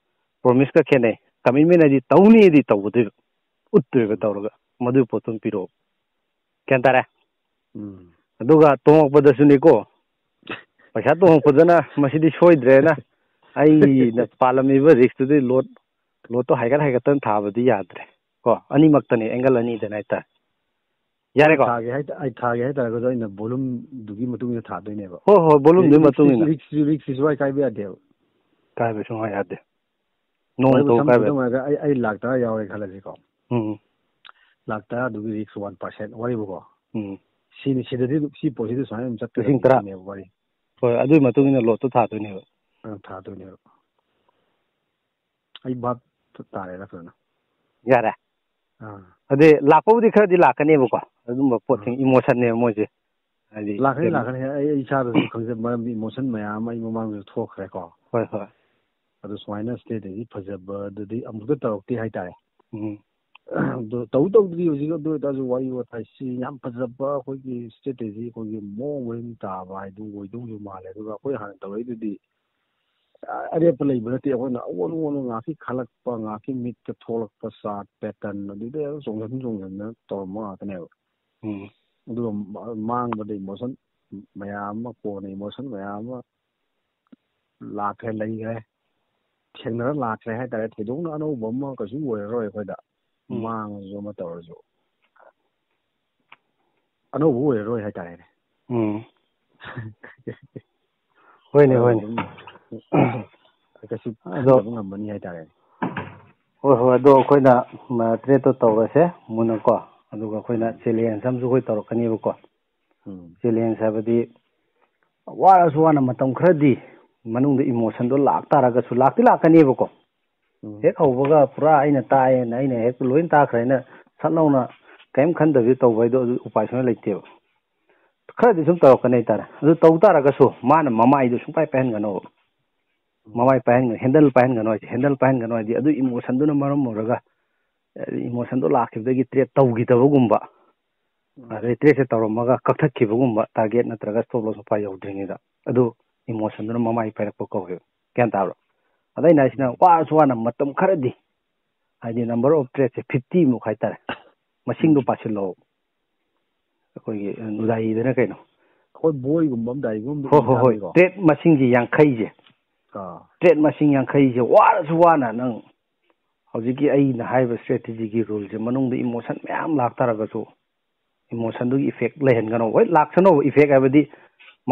promiseꯀ ꯈꯦꯠꯅꯩ꯫ Commitment ꯍꯥꯏꯗꯤ ꯇꯧꯅꯤꯗꯤ ꯇꯧꯒꯗꯣꯏꯕ, ꯎꯠꯇꯣꯏꯕ ꯎꯝ꯫ ꯇꯧꯔꯒ, ꯃꯗꯨꯒꯤ ꯄꯣꯠꯇꯨ ꯑꯃ ꯄꯤꯔꯛꯑꯣ꯫ ꯒ꯭ꯌꯥꯟ ꯇꯥꯔꯦ? ꯎꯝ꯫ ꯑꯗꯨꯒ ꯇꯣꯡꯉꯛꯄꯗꯁꯨꯅꯤꯀꯣ, ꯄꯩꯁꯥ ꯇꯣꯡꯉꯛꯄꯗꯅ ꯃꯁꯤꯗꯤ ꯁꯣꯏꯗ꯭ꯔꯦꯅ ꯑꯩꯅ ꯄꯥꯜꯂꯝꯃꯤꯕ riskꯇꯨꯗꯤ lot, lotꯇꯣ ꯍꯥꯏꯒꯠ ꯍꯥꯏꯒꯠꯇꯅ ꯊꯥꯕꯗꯤ ꯌꯥꯗ꯭ꯔꯦ꯫ ꯀꯣ, ꯑꯅꯤꯃꯛꯇꯅꯦ, angle ꯑꯅꯤꯗꯅꯦ ꯍꯥꯏꯇꯥꯔꯦ꯫ ꯌꯥꯔꯦꯀꯣ? ꯑꯩ ꯊꯥꯒꯦ ꯍꯥꯏ-, ꯑꯩ ꯊꯥꯒꯦ ꯍꯥꯏꯇꯥꯔꯒꯁꯨ ꯑꯩꯅ volumeꯗꯨꯒꯤ ꯃꯇꯨꯡ ꯏꯟꯅ ꯊꯥꯗꯣꯏꯅꯦꯕ꯫ ꯍꯣꯏ, ꯍꯣꯏ, volumeꯗꯨꯒꯤ ꯃꯇꯨꯡ ꯏꯟꯅ꯫ Riskꯁꯤ, riskꯁꯤꯁꯨ ꯑꯩ ꯀꯥꯏꯕ ꯌꯥꯗꯦꯕ꯫ ꯀꯥꯏꯕ ꯁꯨꯡꯌꯥ ꯌꯥꯗꯦ꯫ ꯅꯣꯡ ꯋꯥꯔꯤꯕꯨ ꯇꯧ ꯁꯝꯅ ꯀꯥꯏꯕ ꯈꯨꯗꯝ ꯌꯥꯗꯦ꯫ ꯑꯣꯏꯔꯒ ꯑꯩ, ꯑꯩ ꯂꯥꯛ ꯇꯔꯥ ꯌꯥꯎꯔꯦ ꯈꯜꯂꯁꯤꯀꯣ꯫ ꯎꯝ꯫ ꯂꯥꯛ ꯇꯔꯥꯗꯨꯒꯤ risk one percent ꯋꯥꯔꯤꯕꯨꯀꯣ꯫ ꯎꯝ꯫ ꯁꯤꯅꯤ, ꯁꯤꯗꯗꯤ ꯑꯗꯨꯝ, ꯁꯤ ꯄꯣꯠꯁꯤꯗꯤ ꯁꯨꯃꯥꯏꯅ ꯑꯗꯨꯝ ꯆꯠꯀꯅꯤ ꯂꯤꯁꯤꯡ ꯇꯔꯥ꯫ ꯁꯤꯅꯦꯕ ꯋꯥꯔꯤ꯫ ꯍꯣꯏ, ꯑꯗꯨꯒꯤ ꯃꯇꯨꯡ ꯏꯟꯅ ꯂꯣꯠꯇꯣ ꯊꯥꯗꯣꯏꯅꯦꯕ꯫ ꯑ, ꯊꯥꯗꯣꯏꯅꯦꯕ꯫ ꯑꯩ ꯚꯥꯞ ꯇꯥꯔꯦꯗ ꯐꯖꯅ꯫ ꯌꯥꯔꯦ꯫ ꯑꯥ꯫ ꯑꯗꯩ ꯂꯥꯛꯄꯕꯨꯗꯤ ꯈꯔꯗꯤ ꯂꯥꯛꯀꯅꯦꯕꯀꯣ, ꯑꯗꯨꯝꯕ ꯄꯣꯠꯁꯤꯡ ꯑꯥ꯫ Emotionꯅꯦꯕ ꯃꯣꯏꯁꯦ꯫ ꯍꯥꯏꯗꯤ ꯂꯥꯛꯀꯅꯤ, ꯀꯩꯅꯣ ꯂꯥꯛꯀꯅꯤ꯫ ꯑꯩ, ꯑꯩ ꯏꯁꯥꯗꯁꯨ ꯈꯪꯖꯕ ꯃꯔꯝꯗꯤ emotion ꯃꯌꯥꯝ ꯑꯃ ꯑꯩ ꯃꯃꯥꯡꯗꯁꯨ ꯊꯣꯛꯈ꯭ꯔꯦꯀꯣ꯫ ꯍꯣꯏ, ꯍꯣꯏ꯫ ꯑꯗꯨ ꯁꯨꯃꯥꯏꯅ state ꯇꯒꯤ ꯐꯖꯕꯗꯨꯗꯤ ꯑꯃꯨꯛꯇ ꯇꯧꯔꯛꯇꯦ ꯍꯥꯏꯇꯥꯔꯦ꯫ ꯎꯝ꯫ ꯑꯗꯨ ꯇꯧ ꯇꯧꯗ꯭ꯔꯤ ꯍꯧꯖꯤꯛ, ꯑꯗꯨ ꯑꯣꯏꯇꯥꯔꯁꯨ ꯋꯥꯔꯤ ꯋꯥꯇꯥꯏ ꯁꯤ ꯌꯥꯝ ꯐꯖꯕ ꯑꯩꯈꯣꯏꯒꯤ strategy, ꯑꯩꯈꯣꯏꯒꯤ ꯃꯑꯣꯡ ꯃꯔꯤꯟ ꯇꯥꯕ ꯍꯥꯏꯗꯨ ꯑꯣꯏꯗꯧꯁꯨ ꯃꯥꯜꯂꯦ꯫ ꯑꯗꯨꯒ ꯑꯩꯈꯣꯏ ꯍꯥꯟꯅ ꯇꯧꯔꯛꯏꯗꯨꯗꯤ, ꯑ, ꯑꯔꯦꯞꯄ ꯂꯩꯕ ꯅꯠꯇꯦ꯫ ꯑꯩꯈꯣꯏꯅ ꯑꯑꯣꯟ ꯑꯑꯣꯟꯕ ꯉꯥꯛꯀꯤ ꯈꯜꯂꯛꯄ, ꯉꯥꯛꯀꯤ ꯃꯤꯠꯇ ꯊꯣꯛꯂꯛꯄ chart pattern ꯑꯗꯨꯗꯩ ꯑꯗꯨꯝ ꯆꯣꯡꯁꯤꯟ ꯆꯣꯡꯁꯤꯟꯗꯅ ꯇꯧꯔꯝꯕ ꯉꯥꯛꯇꯅꯦꯕ꯫ ꯎꯝ꯫ ꯑꯗꯨꯒ ꯃ-, ꯃꯥꯡꯕꯗ emotion ꯃꯌꯥꯝ ꯑꯃ, ꯀꯣꯟꯅ emotion ꯃꯌꯥꯝ ꯑꯃ ꯂꯥꯛꯈ꯭ꯔꯦ, ꯂꯩꯈ꯭ꯔꯦ, ꯊꯦꯡꯅꯔ ꯂꯥꯛꯈ꯭ꯔꯦ ꯍꯥꯏꯇꯥꯔꯦ꯫ ꯊꯣꯏꯗꯣꯛꯅ ꯑꯅꯧꯕ ꯑꯃ ꯀꯩꯁꯨ ꯑꯣꯏꯔꯔꯣꯏ ꯑꯩꯈꯣꯏꯗ꯫ ꯎꯝ꯫ ꯃꯥꯡꯉꯁꯨ ꯑꯃ ꯇꯧꯔꯁꯨ ꯑꯅꯧꯕ ꯑꯣꯏꯔꯔꯣꯏ ꯍꯥꯏꯇꯥꯔꯦꯅꯦ꯫ ꯎꯝ꯫ ꯍꯣꯏꯅꯦ, ꯑꯗꯨ ꯍꯣꯏꯅꯦ꯫ ꯑꯗꯨꯝ ꯀꯩꯁꯨ ꯑꯗꯣ ꯈꯟꯗꯕ ꯉꯝꯃꯅꯤ ꯍꯥꯏꯇꯥꯔꯦꯅꯦ꯫ ꯍꯣꯏ, ꯍꯣꯏ, ꯑꯗꯣ ꯑꯩꯈꯣꯏꯅ, ꯃ, trade ꯇꯣ ꯇꯧꯔꯁꯦ ꯃꯨꯟꯅꯀꯣ, ꯑꯗꯨꯒ ꯑꯩꯈꯣꯏꯅ ꯎꯝ꯫ Challenge ꯑꯃꯁꯨ ꯑꯩꯈꯣꯏ ꯇꯧꯔꯛꯀꯅꯦꯕꯀꯣ꯫ ꯎꯝ꯫ Challenge ꯍꯥꯏꯕꯗꯤ ꯋꯥꯔꯁꯨ ꯋꯥꯅ ꯃꯇꯝ ꯈꯔꯗꯤ ꯃꯅꯨꯡꯗ emotion ꯗꯣ ꯂꯥꯛꯇꯥꯔꯒꯁꯨ, ꯂꯥꯛꯇꯤ ꯂꯥꯛꯀꯅꯦꯕꯀꯣ꯫ ꯎꯝ꯫ ꯍꯦꯛ ꯍꯧꯕꯒ ꯄꯨꯔꯥ ꯑꯩꯅ ꯇꯥꯛꯑꯦꯅ, ꯑꯩꯅ ꯍꯦꯛ ꯂꯣꯏ ꯇꯥꯛꯈ꯭ꯔꯦꯅ ꯁꯠ ꯂꯥꯎꯅ ꯀꯔꯤꯝ ꯈꯟꯗꯕꯤ ꯇꯧꯕ ꯍꯥꯏꯗꯣ ꯑꯗꯨ ꯎꯄꯥꯏ ꯁꯨꯡꯂꯩ ꯂꯩꯇꯦꯕ꯫ ꯈꯔꯗꯤ ꯁꯨꯝ ꯇꯧꯔꯛꯀꯅꯤ ꯍꯥꯏꯇꯥꯔꯦ꯫ ꯑꯗꯨ ꯇꯧ ꯇꯥꯔꯒꯁꯨ ꯃꯥꯅ ꯃꯃꯥꯏꯗꯣ ꯁꯨꯡꯄꯥꯏ ꯄꯥꯏꯍꯟꯒꯅꯣꯕ꯫ ꯎꯝ꯫ ꯃꯃꯥꯏ ꯄꯥꯏꯍꯟꯒꯅꯨ, handle ꯄꯥꯏꯍꯟꯒꯅꯨ ꯍꯥꯏꯁꯦ꯫ Handle ꯄꯥꯏꯍꯟꯒꯅꯨ ꯍꯥꯏꯗꯤ ꯑꯗꯨ emotion ꯗꯨꯅ ꯃꯔꯝ ꯑꯣꯏꯔꯒ, ꯑ, emotion ꯗꯣ ꯂꯥꯛꯈꯤꯕꯗꯒꯤ trade ꯇꯧꯈꯤꯗꯕꯒꯨꯝꯕ, ꯎꯝ꯫ ꯑꯗꯩ trade ꯁꯦ ꯇꯧꯔꯝꯃꯒ ꯀꯛꯊꯠꯈꯤꯕꯒꯨꯝꯕ, target ꯅꯠꯇ꯭ꯔꯒ stop loss ꯃꯄꯥ ꯌꯧꯗ꯭ꯔꯤꯉꯩꯗ, ꯑꯗꯨ emotion ꯗꯨꯅ ꯃꯃꯥꯏ ꯄꯥꯏꯔꯛꯄ ꯀꯧꯋꯦꯕ꯫ ꯒ꯭ꯌꯥꯟ ꯇꯥꯕ꯭ꯔꯣ? ꯑꯗ ꯑꯩꯅ ꯍꯥꯏꯁꯤꯅ, ꯎꯝ꯫ ꯋꯥꯔꯁꯨ ꯋꯥꯅ ꯃꯇꯝ ꯈꯔꯗꯤ, ꯍꯥꯏꯗꯤ number of trade say fifty ꯃꯨꯛ ꯍꯥꯏꯇꯥꯔꯦ, ꯃꯁꯤꯡꯗꯣ ꯎꯝ꯫ ꯄꯥꯁꯤꯜꯂꯣ꯫ ꯑꯩꯈꯣꯏꯒꯤ, ꯑ, ꯅꯨꯗꯥꯏꯗꯅ ꯀꯩꯅꯣ? ꯑꯩꯈꯣꯏ ꯕꯣꯏꯒꯨꯝꯕ ꯑꯃ, ꯗꯥꯏꯔꯤꯒꯨꯝꯕ ꯑꯃ ꯍꯣꯏ, ꯍꯣꯏ, ꯍꯣꯏ꯫ ꯏꯕ ꯌꯥꯅꯤꯀꯣ? Trade ꯃꯁꯤꯡꯁꯦ ꯌꯥꯡꯈꯩꯁꯦ꯫ ꯑꯥ꯫ Trade ꯃꯁꯤꯡ ꯌꯥꯡꯈꯩꯁꯦ ꯋꯥꯔꯁꯨ ꯋꯥꯅ ꯅꯪ ꯍꯧꯖꯤꯛꯀꯤ ꯑꯩꯅ ꯍꯥꯏꯔꯤꯕ strategy ꯒꯤ rule ꯁꯦ ꯃꯅꯨꯡꯗ emotion ꯃꯌꯥꯝ ꯂꯥꯛꯇꯥꯔꯒꯁꯨ, emotion ꯗꯨꯒꯤ effect ꯂꯩꯍꯟꯒꯅꯣ꯫ ꯍꯣꯏ, ꯂꯥꯛꯁꯅꯣꯕ, effect ꯍꯥꯏꯕꯗꯤ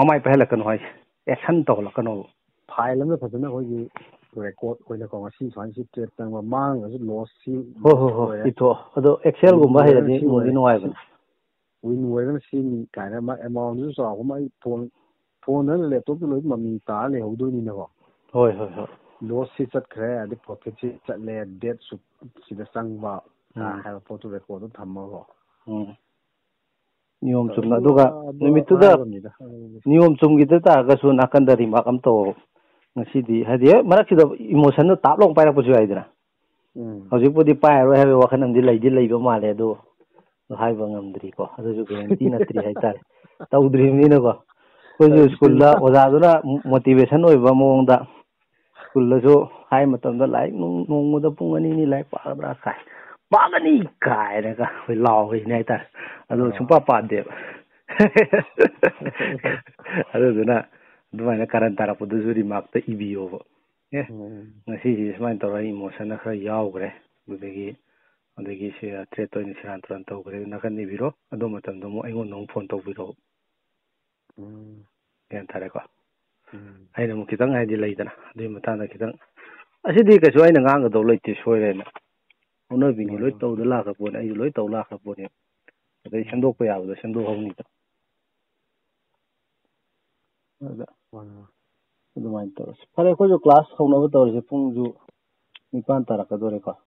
ꯃꯃꯥꯏ ꯄꯥꯏꯍꯜꯂꯛꯀꯅꯣ ꯍꯥꯏꯁꯦ, action ꯇꯧꯍꯜꯂꯛꯀꯅꯣꯕ꯫ File ꯑꯃꯗ ꯐꯖꯅ ꯑꯩꯈꯣꯏꯒꯤ record ꯑꯣꯏꯅꯀꯣ, ꯉꯁꯤ ꯁꯨꯃꯥꯏꯅ ꯁꯤ trade ꯆꯪꯕ, ꯃꯥꯡꯉꯒꯁꯨ loss ꯁꯤ ꯍꯣꯏ, ꯍꯣꯏ, ꯍꯣꯏ, ꯑꯣꯏꯔꯦ꯫ ꯏꯊꯣꯛꯑꯣ꯫ ꯑꯗꯣ Excel ꯒꯨꯝꯕ ꯍꯩꯔꯗꯤ ꯁꯤ ꯅꯨꯡꯗꯤ ꯑꯣꯏꯔꯦ꯫ ꯅꯨꯡꯉꯥꯏꯕꯅꯦ꯫ Win ꯑꯣꯏꯔꯒꯅ ꯁꯤꯅꯤ ꯀꯥꯏꯅ ꯃꯥ amount ꯁꯨ ꯆꯥꯎꯕ ꯑꯃ ꯑꯩ phone ꯐꯣꯟꯗ ꯂꯦꯞꯇꯣꯞꯇ ꯂꯣꯏ ꯃꯃꯤ ꯇꯥꯔ ꯂꯩꯍꯧꯗꯣꯏꯅꯤꯅꯀꯣ꯫ ꯍꯣꯏ, ꯍꯣꯏ, ꯍꯣꯏ꯫ ꯂꯣꯁꯁꯤ ꯆꯠꯈ꯭ꯔꯦ, ꯑꯗꯩ ꯄ꯭ꯔꯣꯐꯤꯠꯁꯤ ꯆꯠꯂꯦ, ꯗꯦꯠ ꯁꯨꯛ ꯁꯤꯗ ꯆꯪꯕ ꯀꯥ ꯎꯝ꯫ ꯍꯥꯏꯕ ꯄꯣꯠꯇꯨ ꯔꯦꯀꯣꯔꯗꯇ ꯊꯝꯃꯒꯀꯣ꯫ ꯎꯝ꯫ ꯅꯤꯌꯣꯝ ꯆꯨꯝꯅ꯫ ꯑꯗꯨꯒ ꯑꯗꯨ ꯅꯨꯃꯤꯠꯇꯨꯗ ꯍꯥꯏꯕꯅꯤꯗ꯫ ꯅꯤꯌꯣꯝ ꯆꯨꯝꯈꯤꯗ ꯇꯥꯔꯒꯁꯨ ꯅꯥꯀꯟꯗ ꯔꯤꯃꯥꯔꯛ ꯑꯃ ꯇꯧ꯫ ꯉꯁꯤꯗꯤ ꯍꯥꯏꯗꯤ ꯍꯦꯛ ꯃꯔꯛꯁꯤꯗ ꯏꯃꯣꯁꯟꯗꯣ ꯇꯥꯞ ꯂꯥꯎ ꯄꯥꯏꯔꯛꯄꯁꯨ ꯌꯥꯏꯗꯅ꯫ ꯎꯝ꯫ ꯍꯧꯖꯤꯛꯄꯨꯗꯤ ꯄꯥꯏꯔꯔꯣꯏ ꯍꯥꯏꯕꯒꯤ ꯋꯥꯈꯜ ꯑꯃꯗꯤ ꯂꯩꯗꯤ ꯂꯩꯕ ꯃꯥꯜꯂꯦ, ꯑꯗꯨ ꯍꯥꯏꯕ ꯉꯝꯗ꯭ꯔꯤꯀꯣ꯫ ꯑꯗꯨꯁꯨ ꯒꯦꯔꯦꯟꯇꯤ ꯅꯠꯇ꯭ꯔꯤ ꯍꯥꯏꯇꯥꯔꯦ꯫ ꯇꯧꯗ꯭ꯔꯤꯕꯅꯤꯅꯀꯣ꯫ ꯑꯩꯈꯣꯏꯁꯨ ꯁ꯭ꯀꯨꯜꯗ ꯑꯣꯖꯥꯗꯨꯅ ꯃꯣꯇꯤꯚꯦꯁꯟ ꯑꯣꯏꯕ ꯃꯑꯣꯡꯗ ꯁ꯭ꯀꯨꯜꯗꯁꯨ ꯍꯥꯏ ꯃꯇꯝꯗ ꯂꯥꯏꯔꯤꯛ ꯅꯣꯡ-, ꯅꯣꯡꯃꯗ ꯄꯨꯡ ꯑꯅꯤ ꯑꯅꯤ ꯂꯥꯏꯔꯤꯛ ꯄꯥꯒꯗ꯭ꯔꯥ ꯀꯥꯏ, "ꯄꯥꯒꯅꯤ!" ꯀꯥꯏꯅꯒ ꯑꯩꯈꯣꯏ ꯂꯥꯎꯔꯤꯅꯦ ꯍꯥꯏꯇꯥꯔꯦ꯫ ꯑꯗꯣ ꯑꯣ꯫ ꯁꯨꯡꯄꯥ ꯄꯥꯗꯦꯕ꯫ ꯑꯗꯨꯗꯨꯅ ꯑꯗꯨꯃꯥꯏꯅ ꯀꯥꯔꯟ ꯇꯥꯔꯛꯄꯗꯨꯁꯨ ꯔꯤꯃꯥꯔꯛꯇ ꯏꯕꯤꯌꯣꯕ꯫ "ꯑꯦ, ꯎꯝ꯫ ꯉꯁꯤꯁꯤ ꯁꯨꯃꯥꯏꯅ ꯇꯧꯔꯒ ꯏꯃꯣꯁꯟꯅ ꯈꯔ ꯌꯥꯎꯈ꯭ꯔꯦ, ꯑꯗꯨꯗꯒꯤ, ꯑꯗꯒꯤ ꯁꯤ ꯊ꯭ꯔꯦꯠꯇ ꯑꯣꯏꯅ ꯁꯦꯔꯥꯟ ꯇꯨꯔꯥꯟ ꯇꯧꯈ꯭ꯔꯦ", ꯑꯗꯨ ꯅꯥꯀꯟꯗ ꯏꯕꯤꯔꯣ꯫ ꯑꯗꯨ ꯃꯇꯝꯗ ꯑꯃꯨꯛ ꯑꯩꯉꯣꯟꯗ ꯑꯃꯨꯛ ꯐꯣꯟ ꯇꯧꯕꯤꯔꯛꯑꯣ꯫ ꯎꯝ꯫ ꯒ꯭ꯌꯥꯟ ꯇꯥꯔꯦꯀꯣ? ꯎꯝ꯫ ꯑꯩꯅ ꯑꯃꯨꯛ ꯈꯤꯇꯪ ꯍꯥꯏꯗꯤ ꯂꯩꯗꯅ, ꯑꯗꯨꯒꯤ ꯃꯇꯥꯡꯗ ꯈꯤꯇꯪ, ꯑꯁꯤꯗꯤ ꯀꯩꯁꯨ ꯑꯩꯅ ꯉꯥꯡꯒꯗꯧ ꯂꯩꯇꯦ, ꯁꯣꯏꯔꯦꯅ꯫ ꯍꯧꯅꯕꯤꯅꯤ, ꯃꯥꯅꯤ, ꯂꯣꯏ ꯃꯥꯅꯤ꯫ ꯇꯧꯗ ꯂꯥꯛꯈ꯭ꯔ ꯄꯣꯠꯅꯤ, ꯑꯩꯁꯨ ꯂꯣꯏ ꯇꯧ ꯂꯥꯛꯈ꯭ꯔ ꯄꯣꯠꯅꯤ꯫ ꯑꯗꯩ ꯎꯝ꯫ ꯁꯦꯝꯗꯣꯛꯄ ꯌꯥꯕꯗꯣ ꯁꯦꯝꯗꯣꯛꯍꯧꯅꯤꯗ꯫ ꯑꯗ ꯃꯥꯅꯤ, ꯃꯥꯅꯤ꯫ ꯑꯗꯨꯃꯥꯏꯅ ꯇꯧꯔꯁꯤ꯫ ꯐꯔꯦ, ꯑꯩꯈꯣꯏꯁꯨ ꯀ꯭ꯂꯥꯁ ꯍꯧꯅꯕ ꯇꯧꯔꯁꯤ꯫ ꯄꯨꯡꯁꯨ ꯅꯤꯄꯥꯟ ꯇꯥꯔꯛꯀꯗꯣꯔꯦꯀꯣ꯫